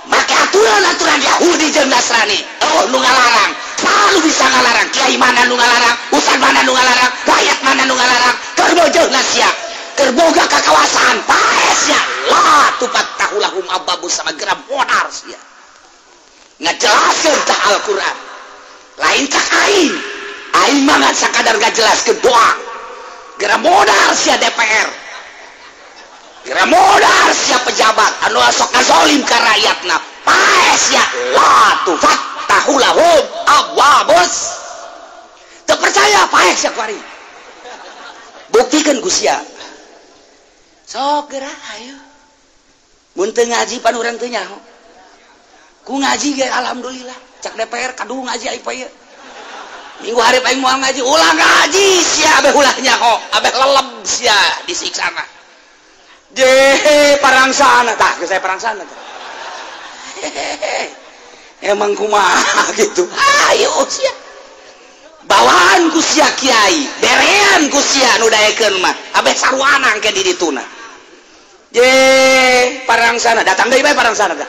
Make aturan-aturan Yahudi jeung Nasrani. Oh, nu ngalarang. Selalu bisa ngalarang. Kiai mana nu ngalarang, ustad mana nu ngalarang, rakyat mana nu ngalarang. Keur bojohna sia, keur boga kakawasan, bae sia. La tufattahu lahum abwabus sama geura modar sia. Ngajelaskeun tah Al-Qur'an. Lain cak aing. Aing mah ngan sakadar ngajelaskeun doang. Geura modar sia DPR. Geura modar sia pejabat anu sok ngazolim ka rakyatna. Pae sia la tufattahu lahum abwabus. Teu percaya pae sia kuari. Buktikan ku sia. Sok geura ayo. Mun teu ngaji pan urang teu nyaho. Ku ngaji ge alhamdulillah. Cak DPR kadu ngaji aing poe. Minggu hari aing moal ngaji, ulah ngaji sia abeh ulah nyaho, abeh leleb sia disiksana. Je parangsana tah, geus saya parangsana tah. Emang kumaha gitu. Ayo sia. Bawaan ku sia kiai, berean ku sia nu daekeun mah, abeh saruana engke di dituna. Je parang sana datang deui bae parang sana tah.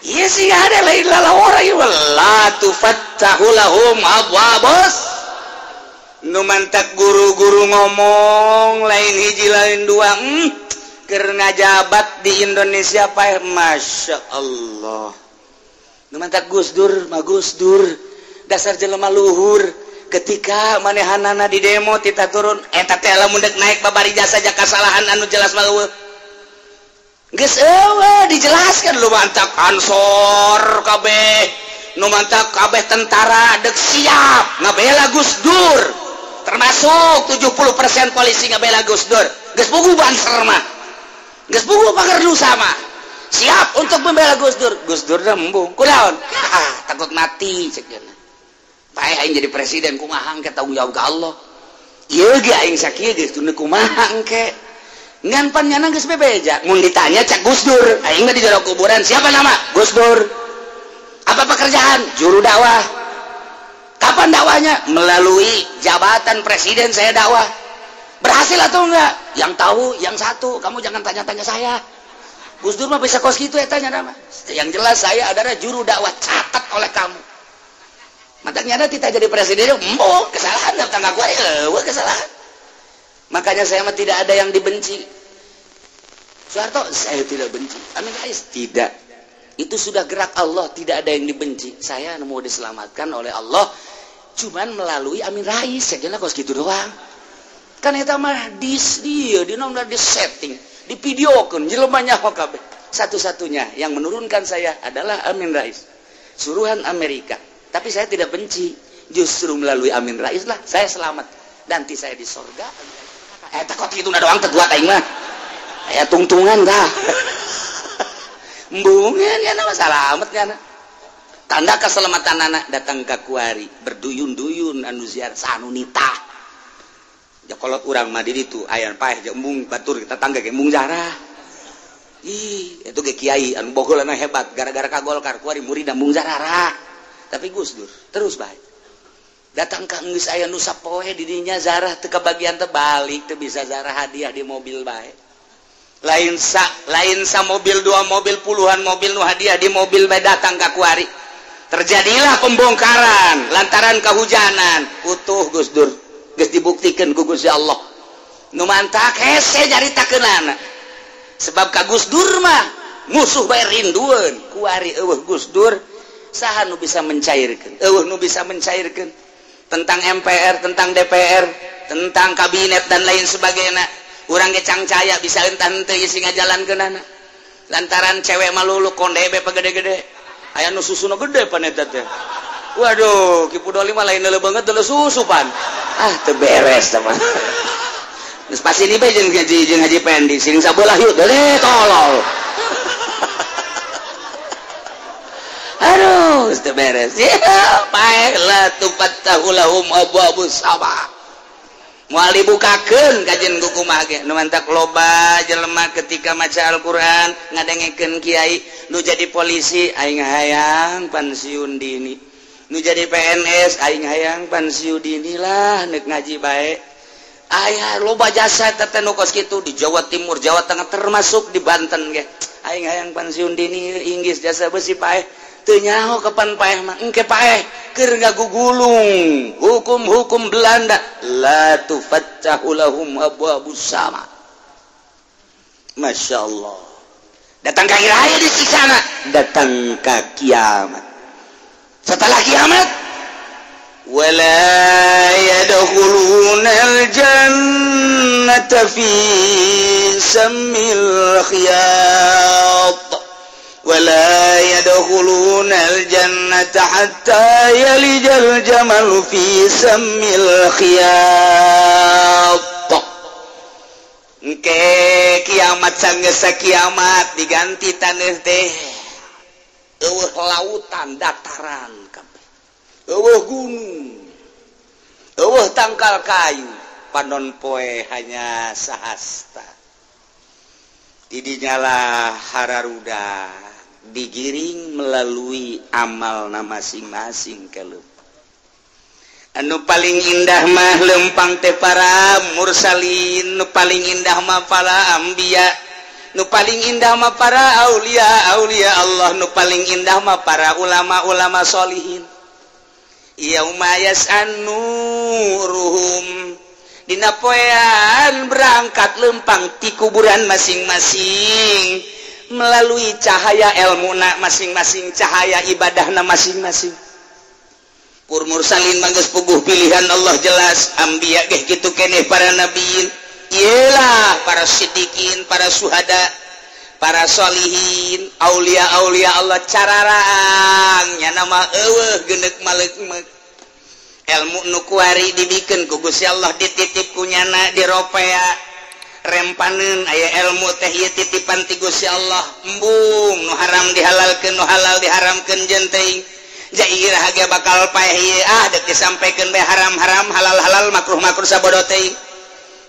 Ieu sih ada lain lalawara ieu la tufattahu lahum abwabus. Nu mantak guru-guru ngomong lain hiji lain dua keur ngajabat di Indonesia paeh Masya Allah. Nu mantak Gus Dur mah Gus Dur dasar jelema luhur ketika manehanana di demo tita turun eta teh lamun deuk naik babari jasa ja kasalahan anu jelas mah eueuh. Geus eueuh dijelaskan lu mantak Ansor kabeh nu mantak kabeh tentara deuk siap ngabela Gus Dur termasuk 70% polisi ngabela Gus Dur geus puguh Banser mah geus puguh pagerdusa mah siap untuk membela Gus Dur. Gus Dur dah embung kunaon takut mati cek cenah paeh aing jadi presiden kumaha engke tanggung jawab ka Allah ieu ge aing sakieu geus teu kumaha engke ngan pan nyana geus bebeja mun ditanya cak Gus Dur aing mah di jero kuburan siapa nama Gus Dur apa pekerjaan juru dakwah kapan dakwahnya melalui jabatan presiden saya dakwah berhasil atau enggak yang tahu yang satu kamu jangan tanya-tanya saya. Gus Dur mah bisa kos gitu ya tanya nama yang jelas saya adalah juru dakwah catat oleh kamu matanya ada tidak jadi presiden embo kesalahan datang aku eueuh kesalahan makanya saya mah tidak ada yang dibenci. Soeharto saya tidak benci, Amin Rais tidak, itu sudah gerak Allah tidak ada yang dibenci. Saya mau diselamatkan oleh Allah cuman melalui Amin Rais saya kira kos gitu doang kan eta mah di dia di nomor di setting di videokeun jelema nyaho kabeh. Satu-satunya yang menurunkan saya adalah Amin Rais suruhan Amerika. Tapi saya tidak benci, justru melalui Amin Rais lah saya selamat. Nanti saya di sorga. Takut itu doang teguat aing mah. Aya tungtungan dah. Embungan ya nama selamat ya. Tanda keselamatan anak datang ke kuari berduyun-duyun anu ziarah sanunita. Ja kolot urang mah di ditu aya paeh jeung embung batur tetangga ge embung zarah. Ih, itu ge kiai anu bogolana hebat gara-gara ka Golkar kuari murid embung zarah. Tapi Gus Dur terus baik datang ka geus aya nu sapoe di dinya zarah teu kabagian teh balik teu bisa zarah hadiah di mobil bae lain sa mobil dua mobil puluhan mobil nu hadiah di mobil bae datang ka kuari terjadilah pembongkaran lantaran kehujanan utuh Gus Dur geus dibuktikan ku Gusti Allah nu mantak hese nyaritakeunana sebab ka Gus Dur mah musuh bae rindueun kuari eueuh Gus Dur saha nu bisa mencairkan eueuh nu bisa mencairkan tentang MPR tentang DPR tentang kabinet dan lain sebagainya urang ge cangcaya bisa entah henteu isi ngajalankeunana lantaran cewek malulu konde be pagede-gede aya nu susuna gede pan eta teh waduh Ki Pudoli mah lain leuleuh banget deuleuh susu pan ah teu beres teh mah geus pasti ni bae jeung Haji Pendi siring sabelah yuk deuleuh tolol. Aduh, teu beres. Ya, paeh la tufattahu lahum abwabus sama. Moal dibukakeun kajen ku kumaha ge. Nu mantak loba jelema ketika maca Al-Qur'an ngadengekeun kiai nu jadi polisi aing hayang pensiun dini. Nu jadi PNS aing hayang pensiun dini lah nek ngaji bae. Aya loba jasa teh nu kos kitu di Jawa Timur, Jawa Tengah termasuk di Banten ge. Aing hayang pensiun dini inggis jasa besi paeh. Teu nyaho kapan paeh mah engke paeh keur ngagugulung hukum-hukum Belanda la tufattahu lahum abwabus sama. Masya Allah datang ka raya disiksana datang ka kiamat setelah kiamat wala yadkhulunal jannata fi sammil khiyat ولا يدخلون الجنة حتى يلج الجمل في سم الخياط. Engke kiamat sanggeus kiamat diganti taneuh teh eueuh lautan dataran kabeh eueuh gunung eueuh tangkal kayu panon poe hanya sahasta didinyalah hararuda digiring melalui amal na masing-masing kelup. Anu paling indah mah lempang teh para mursalin, nu paling indah mah para anbiya, nu paling indah mah para aulia aulia Allah, nu paling indah mah para ulama-ulama solihin. Yauma yas'anuruhum, dina poean berangkat lempang ti kuburan masing-masing melalui cahaya ilmuna masing-masing, cahaya ibadahna masing-masing. Pur mursalin mah geus puguh pilihan Allah jelas, anbiya geh kitu keneh para nabiin, iyalah para sidikin, para suhada, para solihin, aulia-aulia Allah cararang nya nama eueuh geuneuk maleuk-meuk. Ilmu nu kuari dibikeun ku Gusti Allah, dititip ku nyana diropea rempaneun aya ilmu teh ieu titipan ti Gusti Allah. Embung nu haram dihalalkeun, nu halal diharamkeun jeung teuing. Jairah ge bakal paeh ieu ah deuk disampaikan bae haram-haram, halal-halal, makruh-makruh sabodo teuing.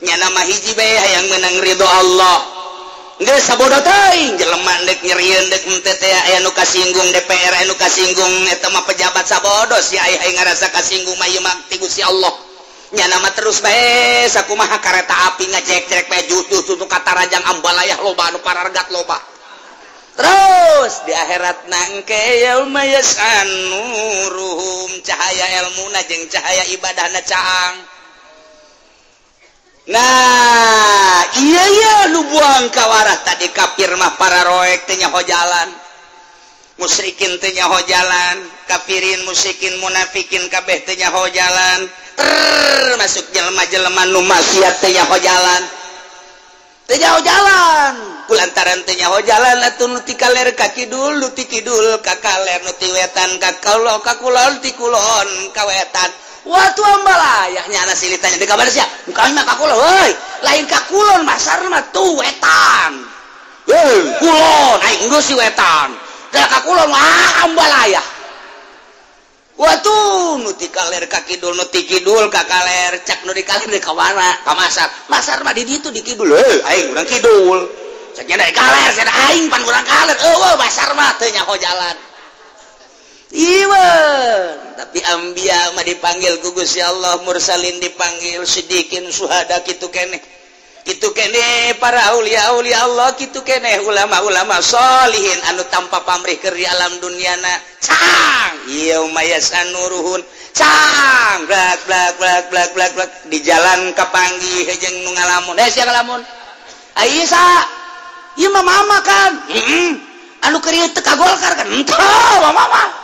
Nyana mah hiji bae hayang meunang ridho Allah. Geus sabodo teuing jelema deuk nyerieun deuk henteu teh aya nu kasinggung DPR, aya nu kasinggung eta mah pejabat sabodo si aya hayang ngarasa kasinggung mah ieu mah ti Gusti Allah. Nyana mah terus bae sakumaha kareta api ngajek-jek bae jutuh tutu katarajang ambalayah loba anu parargat loba. Terus di akhirat nangke yauma yas'anuruhum, cahaya ilmuna jeung cahaya ibadahna caang. Nah, iya iya nu buang kawarah tadi kafir mah para roek teh nyaho jalan. Musyrikin teh nyaho jalan, kafirin, musyrikin, munafikin kabeh teh nyaho jalan. Termasuk jelema-jelema nu maksiat teh nyaho jalan. Teu nyaho jalan. Kulantaran teu nyaho jalan atuh nu ti kaler ka kidul, nu ti kidul ka kaler, nu ti wetan ka kulon, ka kulon ti kulon ka wetan. Watu ambalayah nyana silih tanya di kabar sia. Bukan mah ka kulon, heuy. Lain ka kulon masar mah tuh wetan. Heuy, kulon aing geus si wetan. Da ka kulon wah ambalayah. Watu nu ti kaler ka kidul, nu ti kidul ka kaler, cak nu di kaler di ka mana? Ka masar. Masar mah di ditu di kidul. Heuy, aing urang kidul. Cak nya dari kaler, cenah aing pan urang kaler. Eueuh masar mah teu nyaho jalan. Iwan, tapi anbiya mah dipanggil ku Gusti Allah, mursalin dipanggil, sidikin, suhada kitu keneh. Kitu keneh para aulia-aulia Allah, kitu keneh ulama-ulama solihin anu tanpa pamrih keur di alam duniana. Cang, yauma yasanuruhun. Cang, blak blak blak blak blak blak di jalan kapanggih jeung nu ngalamun. Eh sia ngalamun. Aisyah, ieu mah mama kan. Heeh. Anu keur ieu teu ka Golkar kan. Henteu, mama.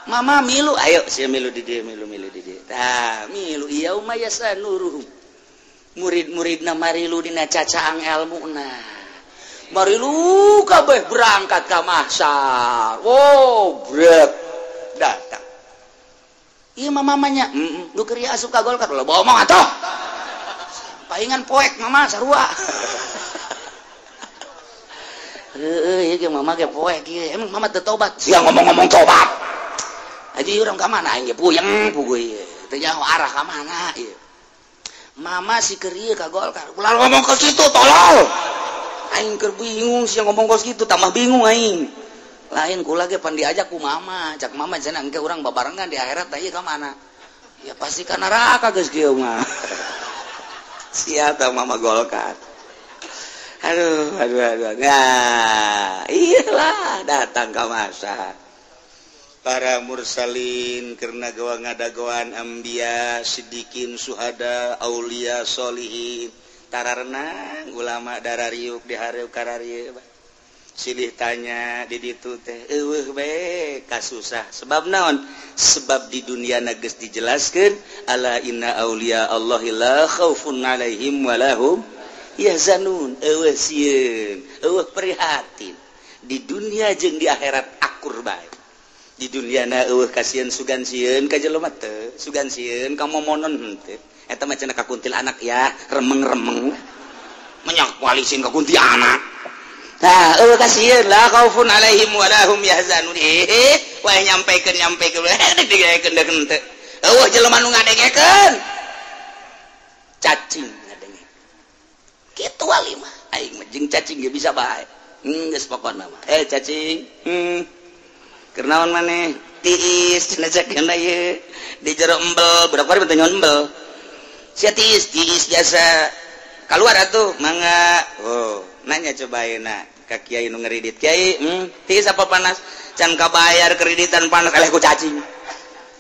Mama milu, ayo sia milu di dieu, milu milu di dieu. Tah, milu yauma yasanuruhum. Murid-muridna marilu dina cacaang elmuna. Marilu kabeh berangkat ka mahsyar. Wow, brek datang. Ieu mah mamanya, heeh, nu keur asup ka Golkar ulah bohong atuh. Paingan poek mama sarua. Heueuh, ieu ge mama ge poek ieu. Emang mama teu tobat? Sia ngomong-ngomong tobat. Aji urang ka mana aing ge puyeng puguh ieu. Teu nyaho arah ka mana ieu. Mama si keur ieu ka Golkar. Ulah ngomong ke situ tolol. Aing keur bingung sia ngomong kos kitu tambah bingung aing. Lain kula ge pan diajak ku mama, cak mama cenah engke urang babarengan di akhirat tah ieu ka mana? Ya pasti ka neraka geus kieu mah. Sia tah mama Golkar. Aduh, aduh, aduh. Nah, iyalah datang ka masa. Para mursalin karena gawa ngadagoan anbiya, sidikin, suhada, aulia, solihin, tararenang ulama darariuk dihareup kararieu. Silih tanya di ditu teh eueuh bae kasusah. Sebab naon? Sebab di dunia na geus dijelaskeun ala inna aulia Allahi la khaufun alaihim wa lahum yahzanun. Eueuh sieun, eueuh prihatin. Di dunia jeung di akhirat akur bae. Di dunia na eueuh kasieun sugan sieun ka jelema teu, sugan sieun ka momonon henteu. Eta mah cenah ka kuntilanak ya, remeng-remeng. Menyak walisin ka kuntilanak. Nah, eueuh kasieun la khaufun alaihim wa lahum yahzanun. Wae nyampekeun nyampekeun digaekeun deuk henteu. Eueuh jelema nu ngadengekeun. Cacing ngadenge. Kitu wali mah aing mah jeung cacing ge bisa bae. Geus pokona mah. Cacing. Keur naon maneh? Tiis cenah cek ieu di jero embel budak kuari teh embel. Sia tiis tiis jasa keluar atuh mangga. Oh, nanya coba ayeuna ka kiai nu ngeridit. Kiai, tiis apa panas? Can kabayar kreditan panas eleh ku cacing.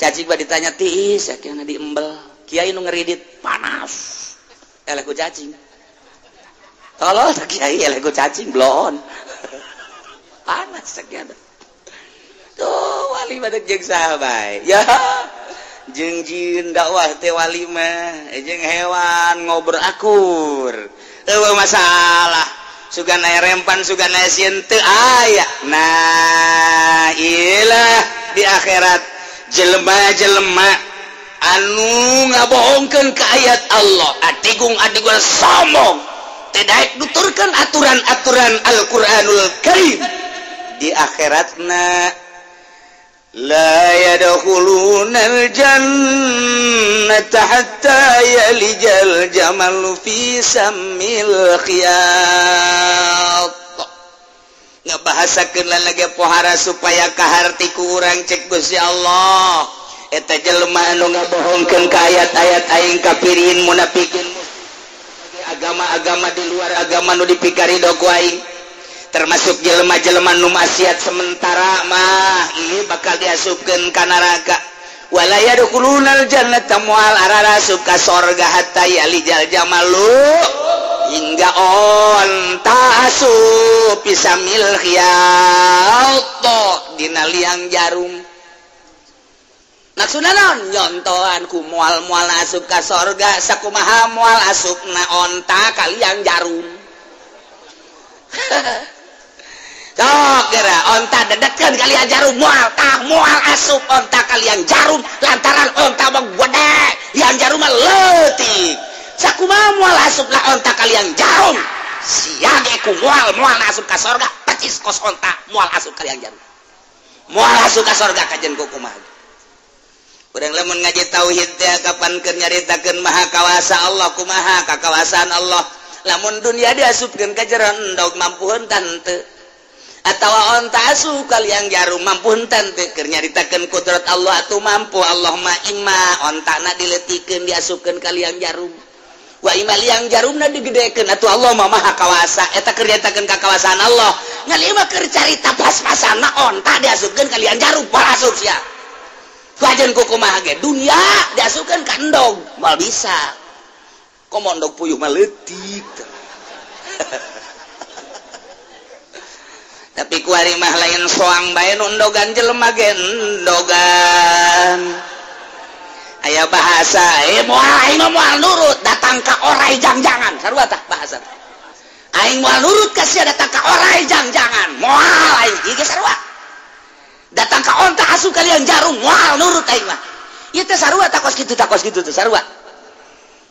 Cacing ba ditanya tiis akhirna di embel. Kiai nu ngeridit panas. Eleh ku cacing. Tolol tak kiai eleh ku cacing bloon. Panas sakieu. Tuh wali badak jeung saha bae. Ya. Jeung jin dakwah teh wali mah jeung hewan ngobrol akur. Eueuh masalah. Sugan aya rempan sugan aya sieun teu aya. Nah, ilah di akhirat jelema-jelema anu ngabohongkeun ka ayat Allah, adigung-adigung sombong, teu daek nuturkeun aturan-aturan Al-Qur'anul Karim. Di akhiratna la yadkhulunal jannata hatta yalijal jamalu fi sammil khiyat. Ngabahasakeun lagi pohara supaya kaharti ku urang cek Gusti Allah. Eta jelema anu ngabohongkeun ka ayat-ayat aing kafirin munafikin agama-agama di luar agama nu dipikarido ku aing, termasuk jelema-jelema nu maksiat sementara mah ini bakal diasupkeun ka neraka. Wala yadkhulunal jannata moal ararasup ka sorga hatta yalijal jamalu hingga onta asup pisamil khiyat dina liang jarum. Maksudna naon? Nyontohan ku moal-moal asup ka sorga sakumaha moal asupna onta ka liang jarum. Sok geura onta dedetkeun kalian jarum moal tah moal asup onta kalian jarum lantaran onta mah gede liang jarum mah leutik. Sakumaha moal asupna onta kalian jarum sia ge ku moal moal asup ka sorga pecis kos onta moal asup kalian jarum moal asup ka sorga kajen ku kumaha. Urang lamun ngaji tauhid teh kapan keur nyaritakeun maha kawasa Allah kumaha kakawasaan Allah. Lamun dunia diasupkeun ka jero endog mampu henteu teu atawa onta asup kalian jarum mampu henteu teu keur nyaritakeun kudrat Allah atuh mampu Allah mah imma ontana dileutikeun diasupkeun kalian jarum wa imma liang jarumna digedekeun atuh Allah mah maha kawasa. Eta keur nyaritakeun kakawasaan Allah ngan ieu mah keur carita pas-pasana onta diasupkeun kalian jarum moal asup sia. Wajan kumaha ge dunia diasupkeun ka endog moal bisa. Komo endog puyuh mah leutik. Tapi kuari mah lain soang bae nu endogan jelema ge endogan. Aya bahasa moal aing mah moal nurut datang ka orai jangjangan sarua tah bahasa. Aing moal nurut ka sia datang ka orai jangjangan moal aing ieu ge sarua. Datang ka onta asup kalian jarum moal nurut aing mah. Ieu teh sarua takos kitu teh sarua.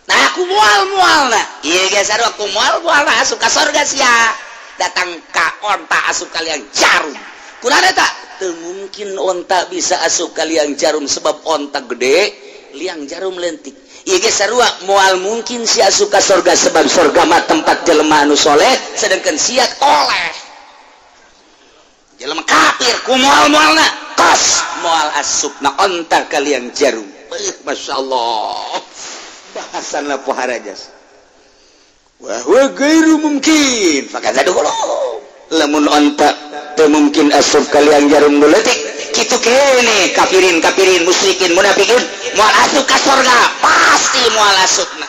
Nah aku moal-moal na ieu ge sarua ku moal-moal asup ka sorga sia. Datang ka onta asup kalian jarum. Kunaon eta? Teu mungkin onta bisa asup kalian jarum sebab onta gede, liang jarum leutik. Ieu ge sarua moal mungkin sia asup ka sorga sebab sorga mah tempat jelema anu soleh sedangkan sia toleh. Jelema kafir ku moal-moalna kos moal asupna onta kalian jarum. Masyaallah. Bahasanna pohara jas. Wa huwa ghairu mungkin fakadza dukhulu. Lamun onta teu mungkin asup kalian jarum nu leutik kitu kene kafirin kafirin musyrikin munafikin moal asup ka sorga pasti moal asupna.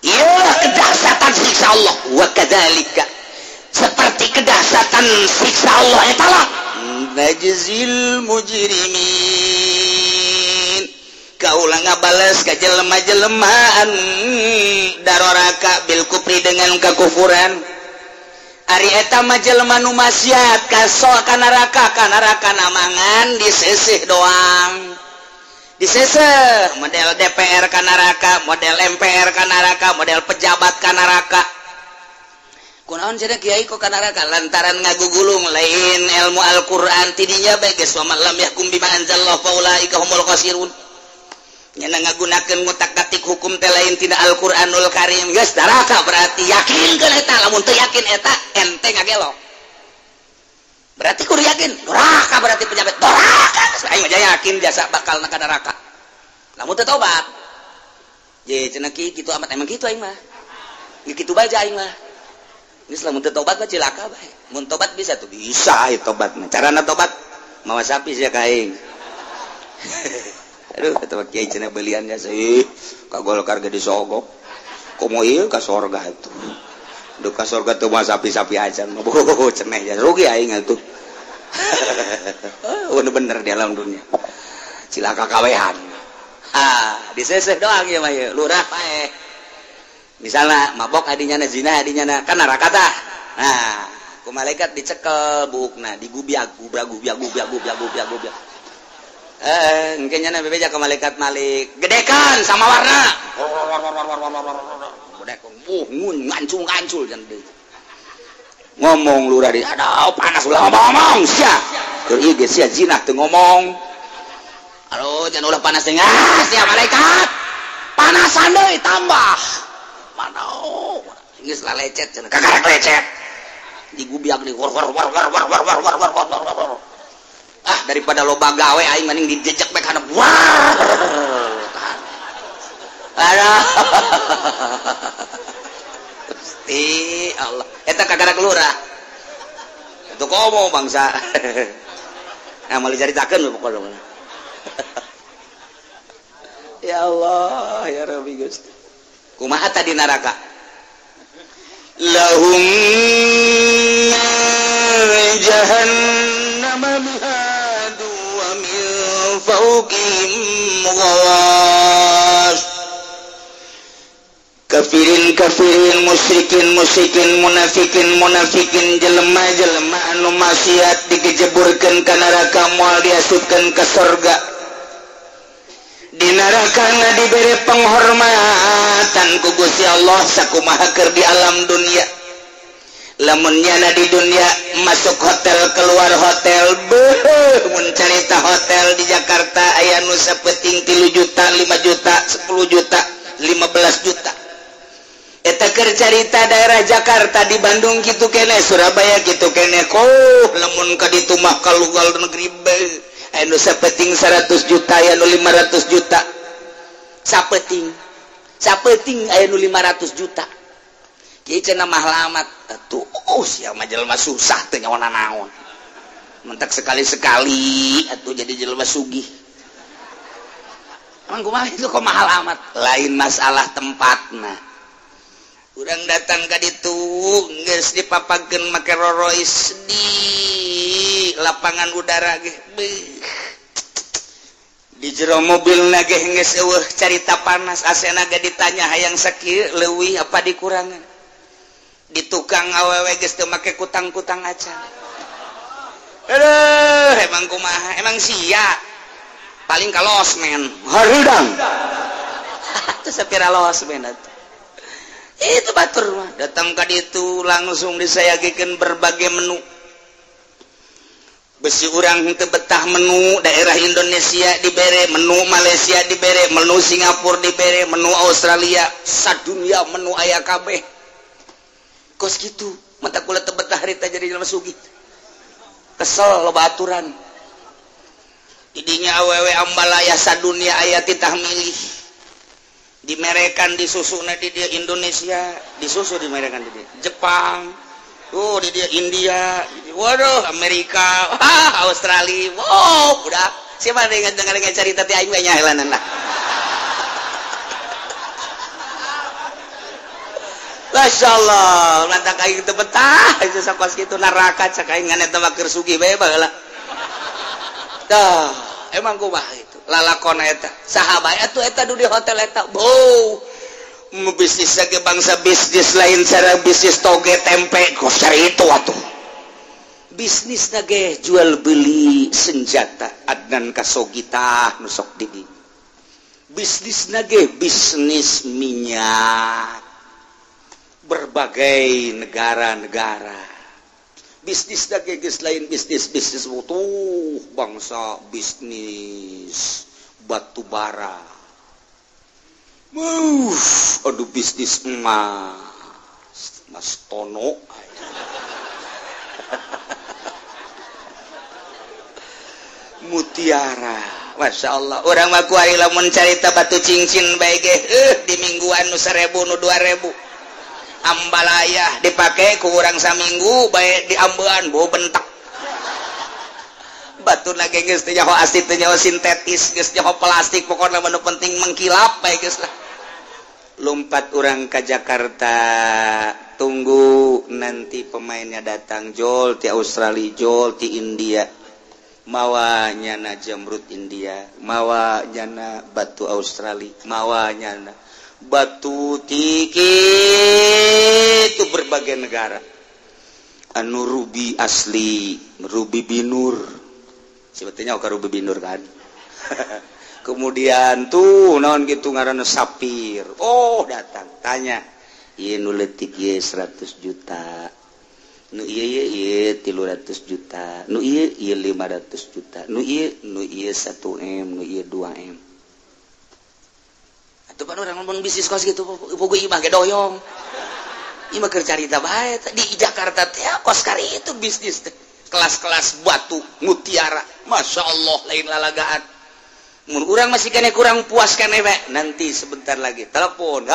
Ieu kedahsyatan siksa Allah wa kadzalika seperti kedahsyatan siksa Allah eta lah najzil mujrimin. Kaulah ngabales ka jelema-jelemaan daroraka bil kufri dengan kekufuran. Ari eta mah jelema nu maksiat ka neraka ka neraka namangan diseseh doang. Diseseh model DPR ka neraka, model MPR ka neraka, model pejabat ka neraka. Kunaon cenah kiai kok ka neraka lantaran ngagugulung lain ilmu Al-Qur'an tidinya bae geus wa man lam yahkum bima anzalallahu faulaika humul khasirun. Nyana ngagunakeun ngutak-atik hukum teh lain tina Al-Qur'anul Karim geus neraka berarti yakinkeun eta lamun teu yakin eta ente ngagelo. Berarti kudu yakin neraka, berarti pejabat neraka. Aing mah yakin jasa bakal ka neraka. Lamun teu tobat. Je cenah kitu amat emang kitu aing mah. Kitu bae aing mah. Geus lamun teu tobat mah cilaka bae. Mun tobat bisa tuh bisa ieu tobat mah. Carana tobat mawa sapi sia ka aing. Aduh kata kiai cenah belian jasa ih ka Golkar ge disogok. Komo ieu ka sorga atuh. Duh ka sorga teu mah sapi-sapi acan. Oh cenah ya rugi aing atuh. Bener-bener di alam dunia. Cilaka kawehan. Ah, diseseh doang ya mah ieu lurah paeh. Misalnya mabok adinya na zina adinya na kan neraka tah. Nah, ku malaikat dicekel buukna, digubiag gubiag gubiag gubiag gubiag gubiag gubiag. Engke nya bebeja ke malaikat Malik, gedekan sama warna. Gedekan, ngancul-ngancul jan deui. Ngomong lurah di, aduh panas ulah ngomong sia. Keur ieu ge sia zina teu ngomong. Aduh jangan ulah panas teh, ah sia malaikat. Panasan deui tambah. Mana geus lalecet cenah kakarek lecet. Digubiag deui war war war war war war war war war war. Ah daripada loba gawe aing mending dijejek bae kana war. Aduh. Gusti Allah. Eta kagarak lurah. Itu komo bangsa. Nah, mau dicaritakeun pokokna. Ya Allah, ya Rabbi Gusti. Kumaha tadi neraka? Lahum jahannam mihadu wa min fawqihim ghawash. Kafirin kafirin musyrikin musyrikin munafikin munafikin jelema jelema anu maksiat dikejeburkeun ka neraka moal diasupkeun ka sorga. Di neraka diberi penghormatan ku Gusti Allah sakumaha keur di alam dunia. Lamun nyana di dunia masuk hotel keluar hotel, beuh mun carita hotel di Jakarta aya nu sapeting 3 juta, 5 juta, 10 juta, 15 juta. Eta keur carita daerah Jakarta di Bandung kitu keneh, Surabaya kitu keneh. Koh lamun ka ditu mah ka luar negeri beuh aya nu sapeting 100 juta, aya nu 500 juta. Sapeting. Sapeting aya nu 500 juta. Kieu cenah mah lamat. Atuh sia mah jelema susah teu nyawa naon. Mentak sekali-sekali atuh jadi jelema sugih. Emang kumaha itu kok mahal amat? Lain masalah tempatna. Urang datang ka ditu geus dipapakeun make rorois di lapangan udara ge. Di jero mobilna ge geus eueuh carita panas, asena ge ditanya hayang sakieu leuwih apa dikurangan. Di tukang awewe geus teu make kutang-kutang acan. Aduh, emang kumaha? Emang sia. Paling ka losmen, hareudang. Teu sapira losmen atuh. Itu batur mah datang ka ditu langsung disayagikeun berbagai menu. Besi urang teu betah menu daerah Indonesia dibere, menu Malaysia dibere, menu Singapura dibere, menu Australia, sadunia menu aya kabeh. Kos kitu, mata kula teu betah harita jadi jelema sugih. Kesel loba aturan. Didinya awewe ambalaya sadunia aya titah milih. Dimerekan disusuna di dia Indonesia, disusu dimerekan di dia Jepang, oh di dia India, waduh Amerika, ah, Australia, wow, udah siapa dengan cerita ti aing we nyaelanan lah. Masya Allah, lantak aing teu betah, itu sakos kitu neraka cak aing ngan eta mah keur sugih bae baheula. Tah, emang kumaha itu? Lalakon eta sahabat atuh eta di hotel eta bau bisnis lagi bangsa bisnis lain cara bisnis toge tempe kos cari itu atuh bisnis lagi jual beli senjata Adnan Khashoggi tah nu sok di bisnis lagi bisnis minyak berbagai negara-negara bisnis lagi geus lain bisnis bisnis butuh bangsa bisnis batu bara. Aduh bisnis emas, Mas Tono. Mutiara. Masya Allah. Urang mah kuari lamun carita batu cincin bae ge di mingguan nu 1000 nu 2000. Ambalayah dipake ku urang saminggu bae diambean bau bentak. Batu lagi geus teu nyaho asli teu nyaho sintetis geus nyaho plastik pokona mah nu penting mengkilap bae geus lah. Lompat urang ke Jakarta, tunggu nanti pemainnya datang, jol ti Australia, jol ti India, mawa nyana jamrut India, mawa nyana batu Australia, mawa nyana batu tiki itu berbagai negara. Anu ruby asli, ruby binur, sebetulnya oke ruby binur kan. Kemudian tuh naon gitu ngaranna sapir. Oh datang tanya, ieu nu leutik ieu 100 juta. Nu ieu ieu 300 juta. Nu ieu ieu 500 juta. Nu ieu 1M, nu ieu 2M. Atuh pan urang ngomong bisnis kos gitu, bogo imah ge doyong. Imah keur carita bae di Jakarta teh kos kari itu bisnis teh. Kelas-kelas batu mutiara. Masya Allah lain lalagaan. Mun urang masih kene kurang puas kene we, nanti sebentar lagi telepon.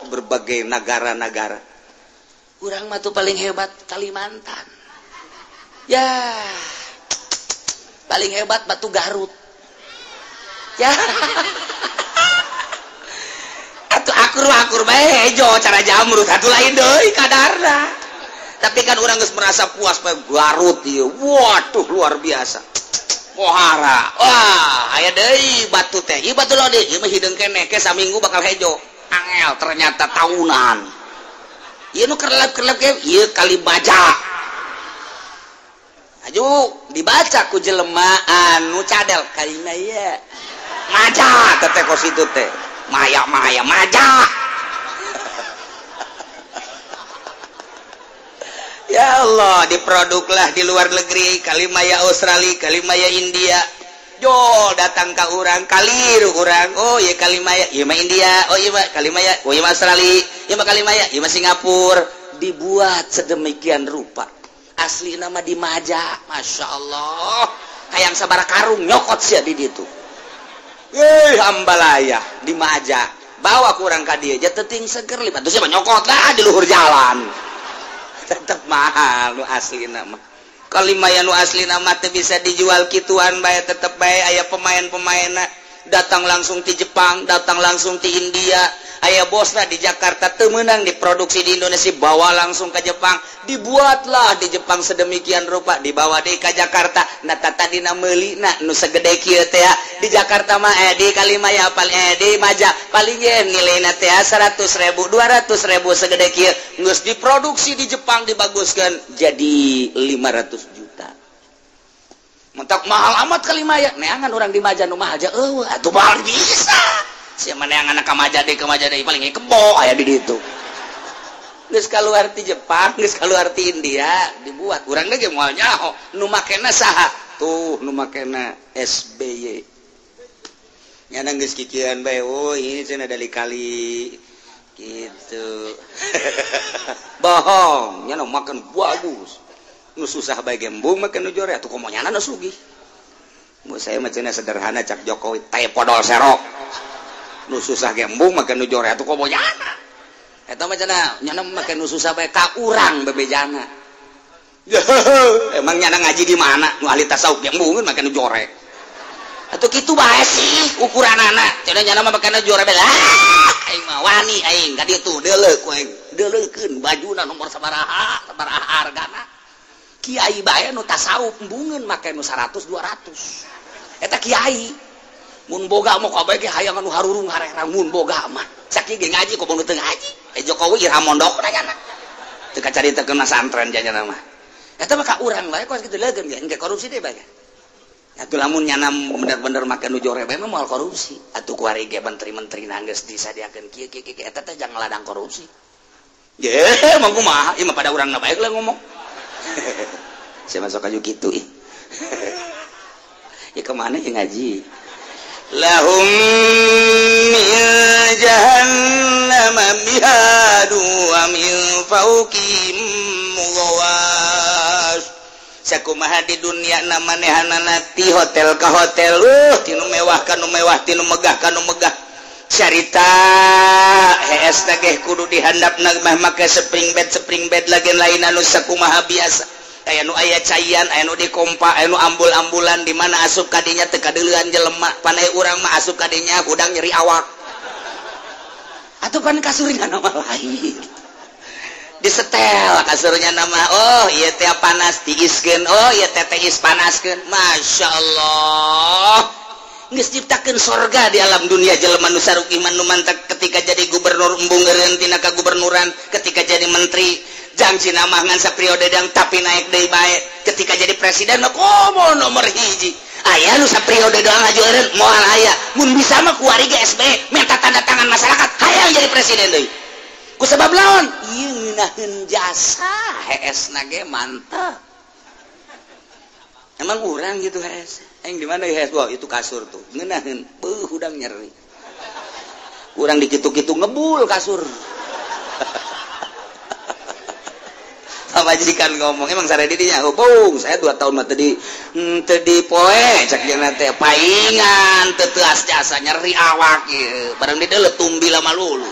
Berbagai negara-negara. Urang mah tuh paling hebat Kalimantan. Ya. Paling hebat batu Garut. Ya. Atuh akur-akur bae hejo cara jamrut atuh lain deui kadarna. Tapi kan urang geus merasa puas bae Garut ieu. Waduh luar biasa. Pohara. Wah, aya deui batu teh. Ieu batu lode, ieu mah hideung keneh ke saminggu bakal hejo. Angel ternyata tahunan. Ieu nu kerlep-kerlep ge ieu kali baja. Aju dibaca ku jelema anu cadel kalima ieu. Maja teh kos itu teh. Maya-maya maja. Ya Allah, diproduklah di luar negeri, kalimaya Australia, kalimaya India. Jol datang ka urang, kaliru urang. Oh iya kalimaya, ieu mah India, oh iya mah kalimaya, oh iya mah Australia, ieu mah kalimaya, ieu mah Singapura. Dibuat sedemikian rupa. Asli nama di Maja, Masya Allah. Hayang sabara karung nyokot sia di ditu. Ambalaya di Maja. Bawa kurang ka dieu, teting seger lipat. Terus nyokot lah di luhur jalan. Tetap mahal nu asli nama. Kalimaya nu asli nama teu bisa dijual kituan bae, tetep bae aya pemain-pemainna datang langsung ti Jepang, datang langsung ti India, aya bosna di Jakarta teu meunang diproduksi di Indonesia, bawa langsung ke Jepang, dibuatlah di Jepang sedemikian rupa, dibawa deui ka Jakarta. Nah tadina meulina nu segede kieu teh di Jakarta mah di Kalimaya paling di Maja paling ge nilaina teh 100.000 200.000 segede kieu geus diproduksi di Jepang dibaguskeun jadi 500 juta. Mentak mahal amat Kalimaya, neangan orang di Maja nu mahal aja eueuh atuh mahal bisa. Sia mah neangan ka Maja deui paling kebo aya di ditu. Geus kaluar ti Jepang, geus kaluar ti India, dibuat. Urang ge moal nyaho nu makena saha? Tuh nu makena SBY. Nyana geus kikieuan bae, oh ini cenah dari kali gitu. Bohong, nyana makan bagus. Nu susah bae gembung make nu jore atuh komo nyana nu sugih. Mun saya mah cenah sederhana cak Jokowi teh podol serok. Nu susah gembung make nu jore atuh komo nyana. Eta mah cenah nyana make nu susah bae ka urang bebejana. Emang nyana ngaji di mana? Nu ahli tasawuf gembungeun make nu jore. Atuh kitu bae sih ukuranana. Cenah nyana mah make nu jore bae. Aing mah wani aing ka ditu deuleuh ku aing. Deuleukeun bajuna nomor sabaraha, sabaraha hargana. Kiai bae nu tasawuf embungeun make nu 100 200. Eta kiai mun boga mah kabeh ge hayang anu harurung harerang mun boga mah. Sakieu ge ngaji komo nu teu ngaji. Jokowi ira mondok na nyana. Teu kacaritakeun santren janyana mah. Eta mah ka urang bae kos kitu leugeun ge engke korupsi deui bae. Atuh lamun nyana bener-bener make nu jore bae mah moal korupsi. Atuh kuari ge menteri-menteri geus disadiakeun kieu kieu kieu eta teh jangan ladang korupsi. Ye, mah kumaha? Ieu mah pada urangna bae lah ngomong. Saya masuk aja gitu ih. Ya kemana ya ngaji? Lahum min jahannam mihadu wa min fawqihim ghawash. Sakumaha di dunia na manehanana ti hotel ka hotel, tinu mewah ka nu mewah, tinu megah ka nu megah. Carita hees teh kudu dihandapna mah make spring bed lagi lain anu sakumaha biasa. Aya nu aya caian, aya nu dikompa, aya nu ambul-ambulan di mana asup kadinya teu kadeulean jelema. Panai urang mah asup kadinya hudang nyeri awak. Atuh pan kasurnya nama lain. Disetel kasurnya nama, oh ieu teh panas tiiskeun, oh ieu teh tiis panaskeun. Masya Allah. Geus ciptakeun sorga di alam dunia jelema nu saruki nu mantak ketika jadi gubernur embung eureun tina kagubernuran, ketika jadi menteri jangji nama ngan sapriode dang tapi naik deui bae, ketika jadi presiden mah komo nomor hiji. Aya nu sapriode doang aju eureun moal aya. Mun bisa mah kuari ge SBY minta tanda tangan masyarakat hayang jadi presiden deui. Ku sebab laon? Ieu ngeunaheun jasa heesna ge mantap. Emang urang gitu hees. Aing di mana hees? Wah, itu kasur tuh. Ngeunaheun, beuh hudang nyeri. Urang dikitu-kitu ngebul kasur. Majikan ngomong, emang sare didinya, oh, bung, saya 2 tahun mah tadi poe, cak jeung teh paingan teu teuas jasa nyeri awak ieu. Barang di deuleu tumbila malulu.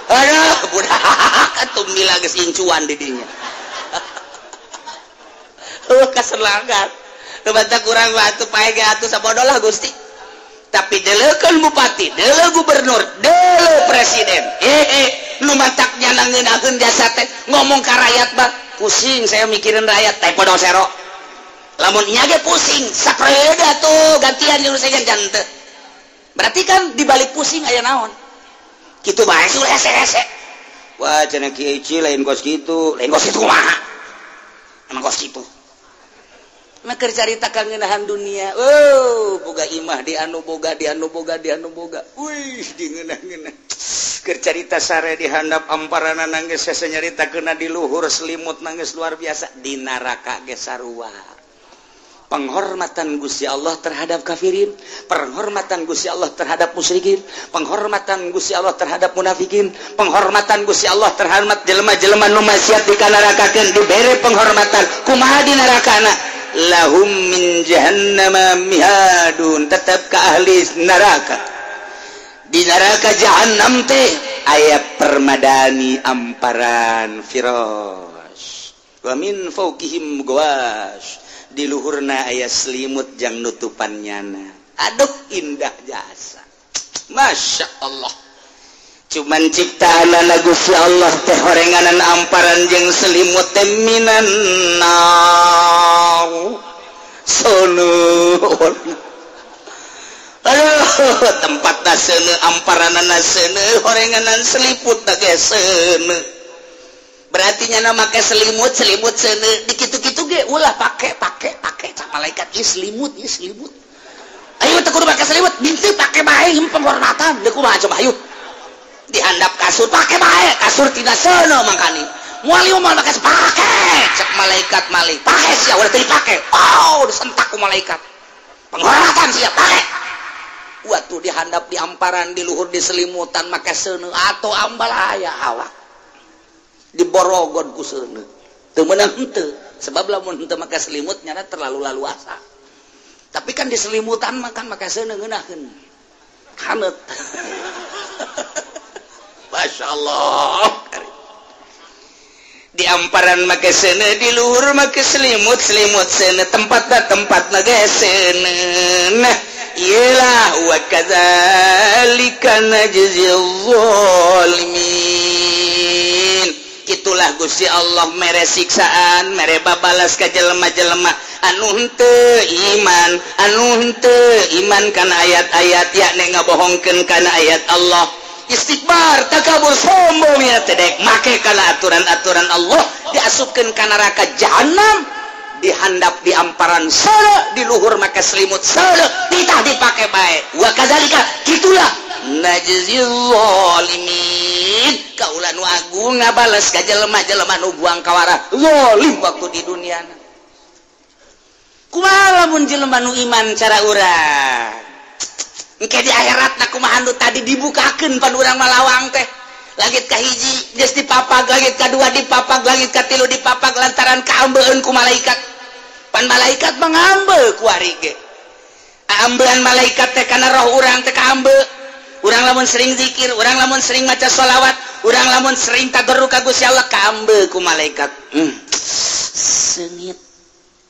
Aduh, budak tumbila geus incuan di dinya. Heuh kaselangan. Teu bantah kurang batu pae ge atuh sabodo lah Gusti. Tapi deuleukeun bupati, deuleu gubernur, deuleu presiden. Nu matak nyana ngeunaheun jasa teh ngomong ka rakyat bah pusing saya mikirin rakyat teh podo sero. Lamun nya ge pusing sapreda tuh gantian jeung sejen jante. Berarti kan dibalik pusing aya naon? Kitu bae sudah hese-hese. Wah cenah Kiai Ci lain kos kitu, lain kos kitu kumaha? Emang kos kitu. Mah keur carita ka ngeunahan dunia. Oh, boga imah di anu boga, di anu boga, di anu boga. Wih, di ngeunah-ngeunah. Keur carita sare di handap amparana nangis hese nyarita keuna di luhur selimut nangis luar biasa di neraka ge sarua. Penghormatan Gusti Allah terhadap kafirin, penghormatan Gusti Allah terhadap musyrikin, penghormatan Gusti Allah terhadap munafikin, penghormatan Gusti Allah terhadap jelema-jelema nu maksiat dikanarakakeun dibere penghormatan. Kumaha di nerakana? Lahum min jahannama mihadun, tetap ke ahli neraka. Di neraka jahannam teh aya permadani amparan firas. Wa min fawqihim ghawash. Di luhurna aya selimut jang nutupan nyana. Aduh indah jasa. Masya Allah. Cuman ciptaan Gusti Allah teh horenganan amparan jeung selimut teh minan nar. Sono. Aduh, tempatna seuneu, amparanana seuneu, horenganan seliput ge seuneu. Berarti nyana make selimut, selimut seuneu, dikitu-kitu ge ulah pake pake pake cak malaikat ieu selimut, ieu selimut. Ayo teu kudu make selimut, bintu pake bae ieu penghormatan, deuk kumaha coba ayo. Dihandap kasur pake bae, kasur tidak seuneu mangkani. Moal ieu moal make pake, cek malaikat malik. Pake sia ulah teu dipake. Oh, disentak ku malaikat. Penghormatan sia pake. Waktu dihandap di amparan di luhur di selimutan make seuneu atau ambalaya awak. Diborogon ku seuneu. Teu meunang henteu, sebab lamun henteu make selimut nyana terlalu laluasa. Tapi kan di selimutan mah kan make seuneu ngeunaheun. Haneut. Masya Allah. Di amparan make seuneu, di luhur make selimut, selimut seuneu, tempatna tempatna ge seuneu. Nah, iyalah wa kadzalika najzil zalimin. Itulah Gusti Allah mere siksaan, mere babalas ka jelema-jelema anu henteu iman, anu henteu iman kana ayat-ayat yakni ngabohongkeun kana ayat Allah. Istikbar, takabur, sombong ya tedek make kana aturan-aturan Allah diasupkeun ka neraka jahanam, dihandap di amparan seuneu, di luhur make selimut seuneu, titah dipake bae. Wa kadzalika kitulah najzil zalimin. Kaula nu agung ngabales ka jelema-jelema nu buang kawarah zalim waktu di dunia. Kumaha lamun jelema nu iman cara urang? Engke di akhirat na kumaha nu tadi dibukakeun pan urang malawang teh. Langit kahiji geus dipapag, langit kadua dipapag, langit katilu dipapag lantaran kaambeun ku malaikat. Pan malaikat mangambeu kuari ge. Ambean malaikat teh kana roh urang teh kaambe. Urang lamun sering zikir, urang lamun sering maca sholawat, urang lamun sering tadarru ka Gusti Allah, kaambe ku malaikat. Seungit.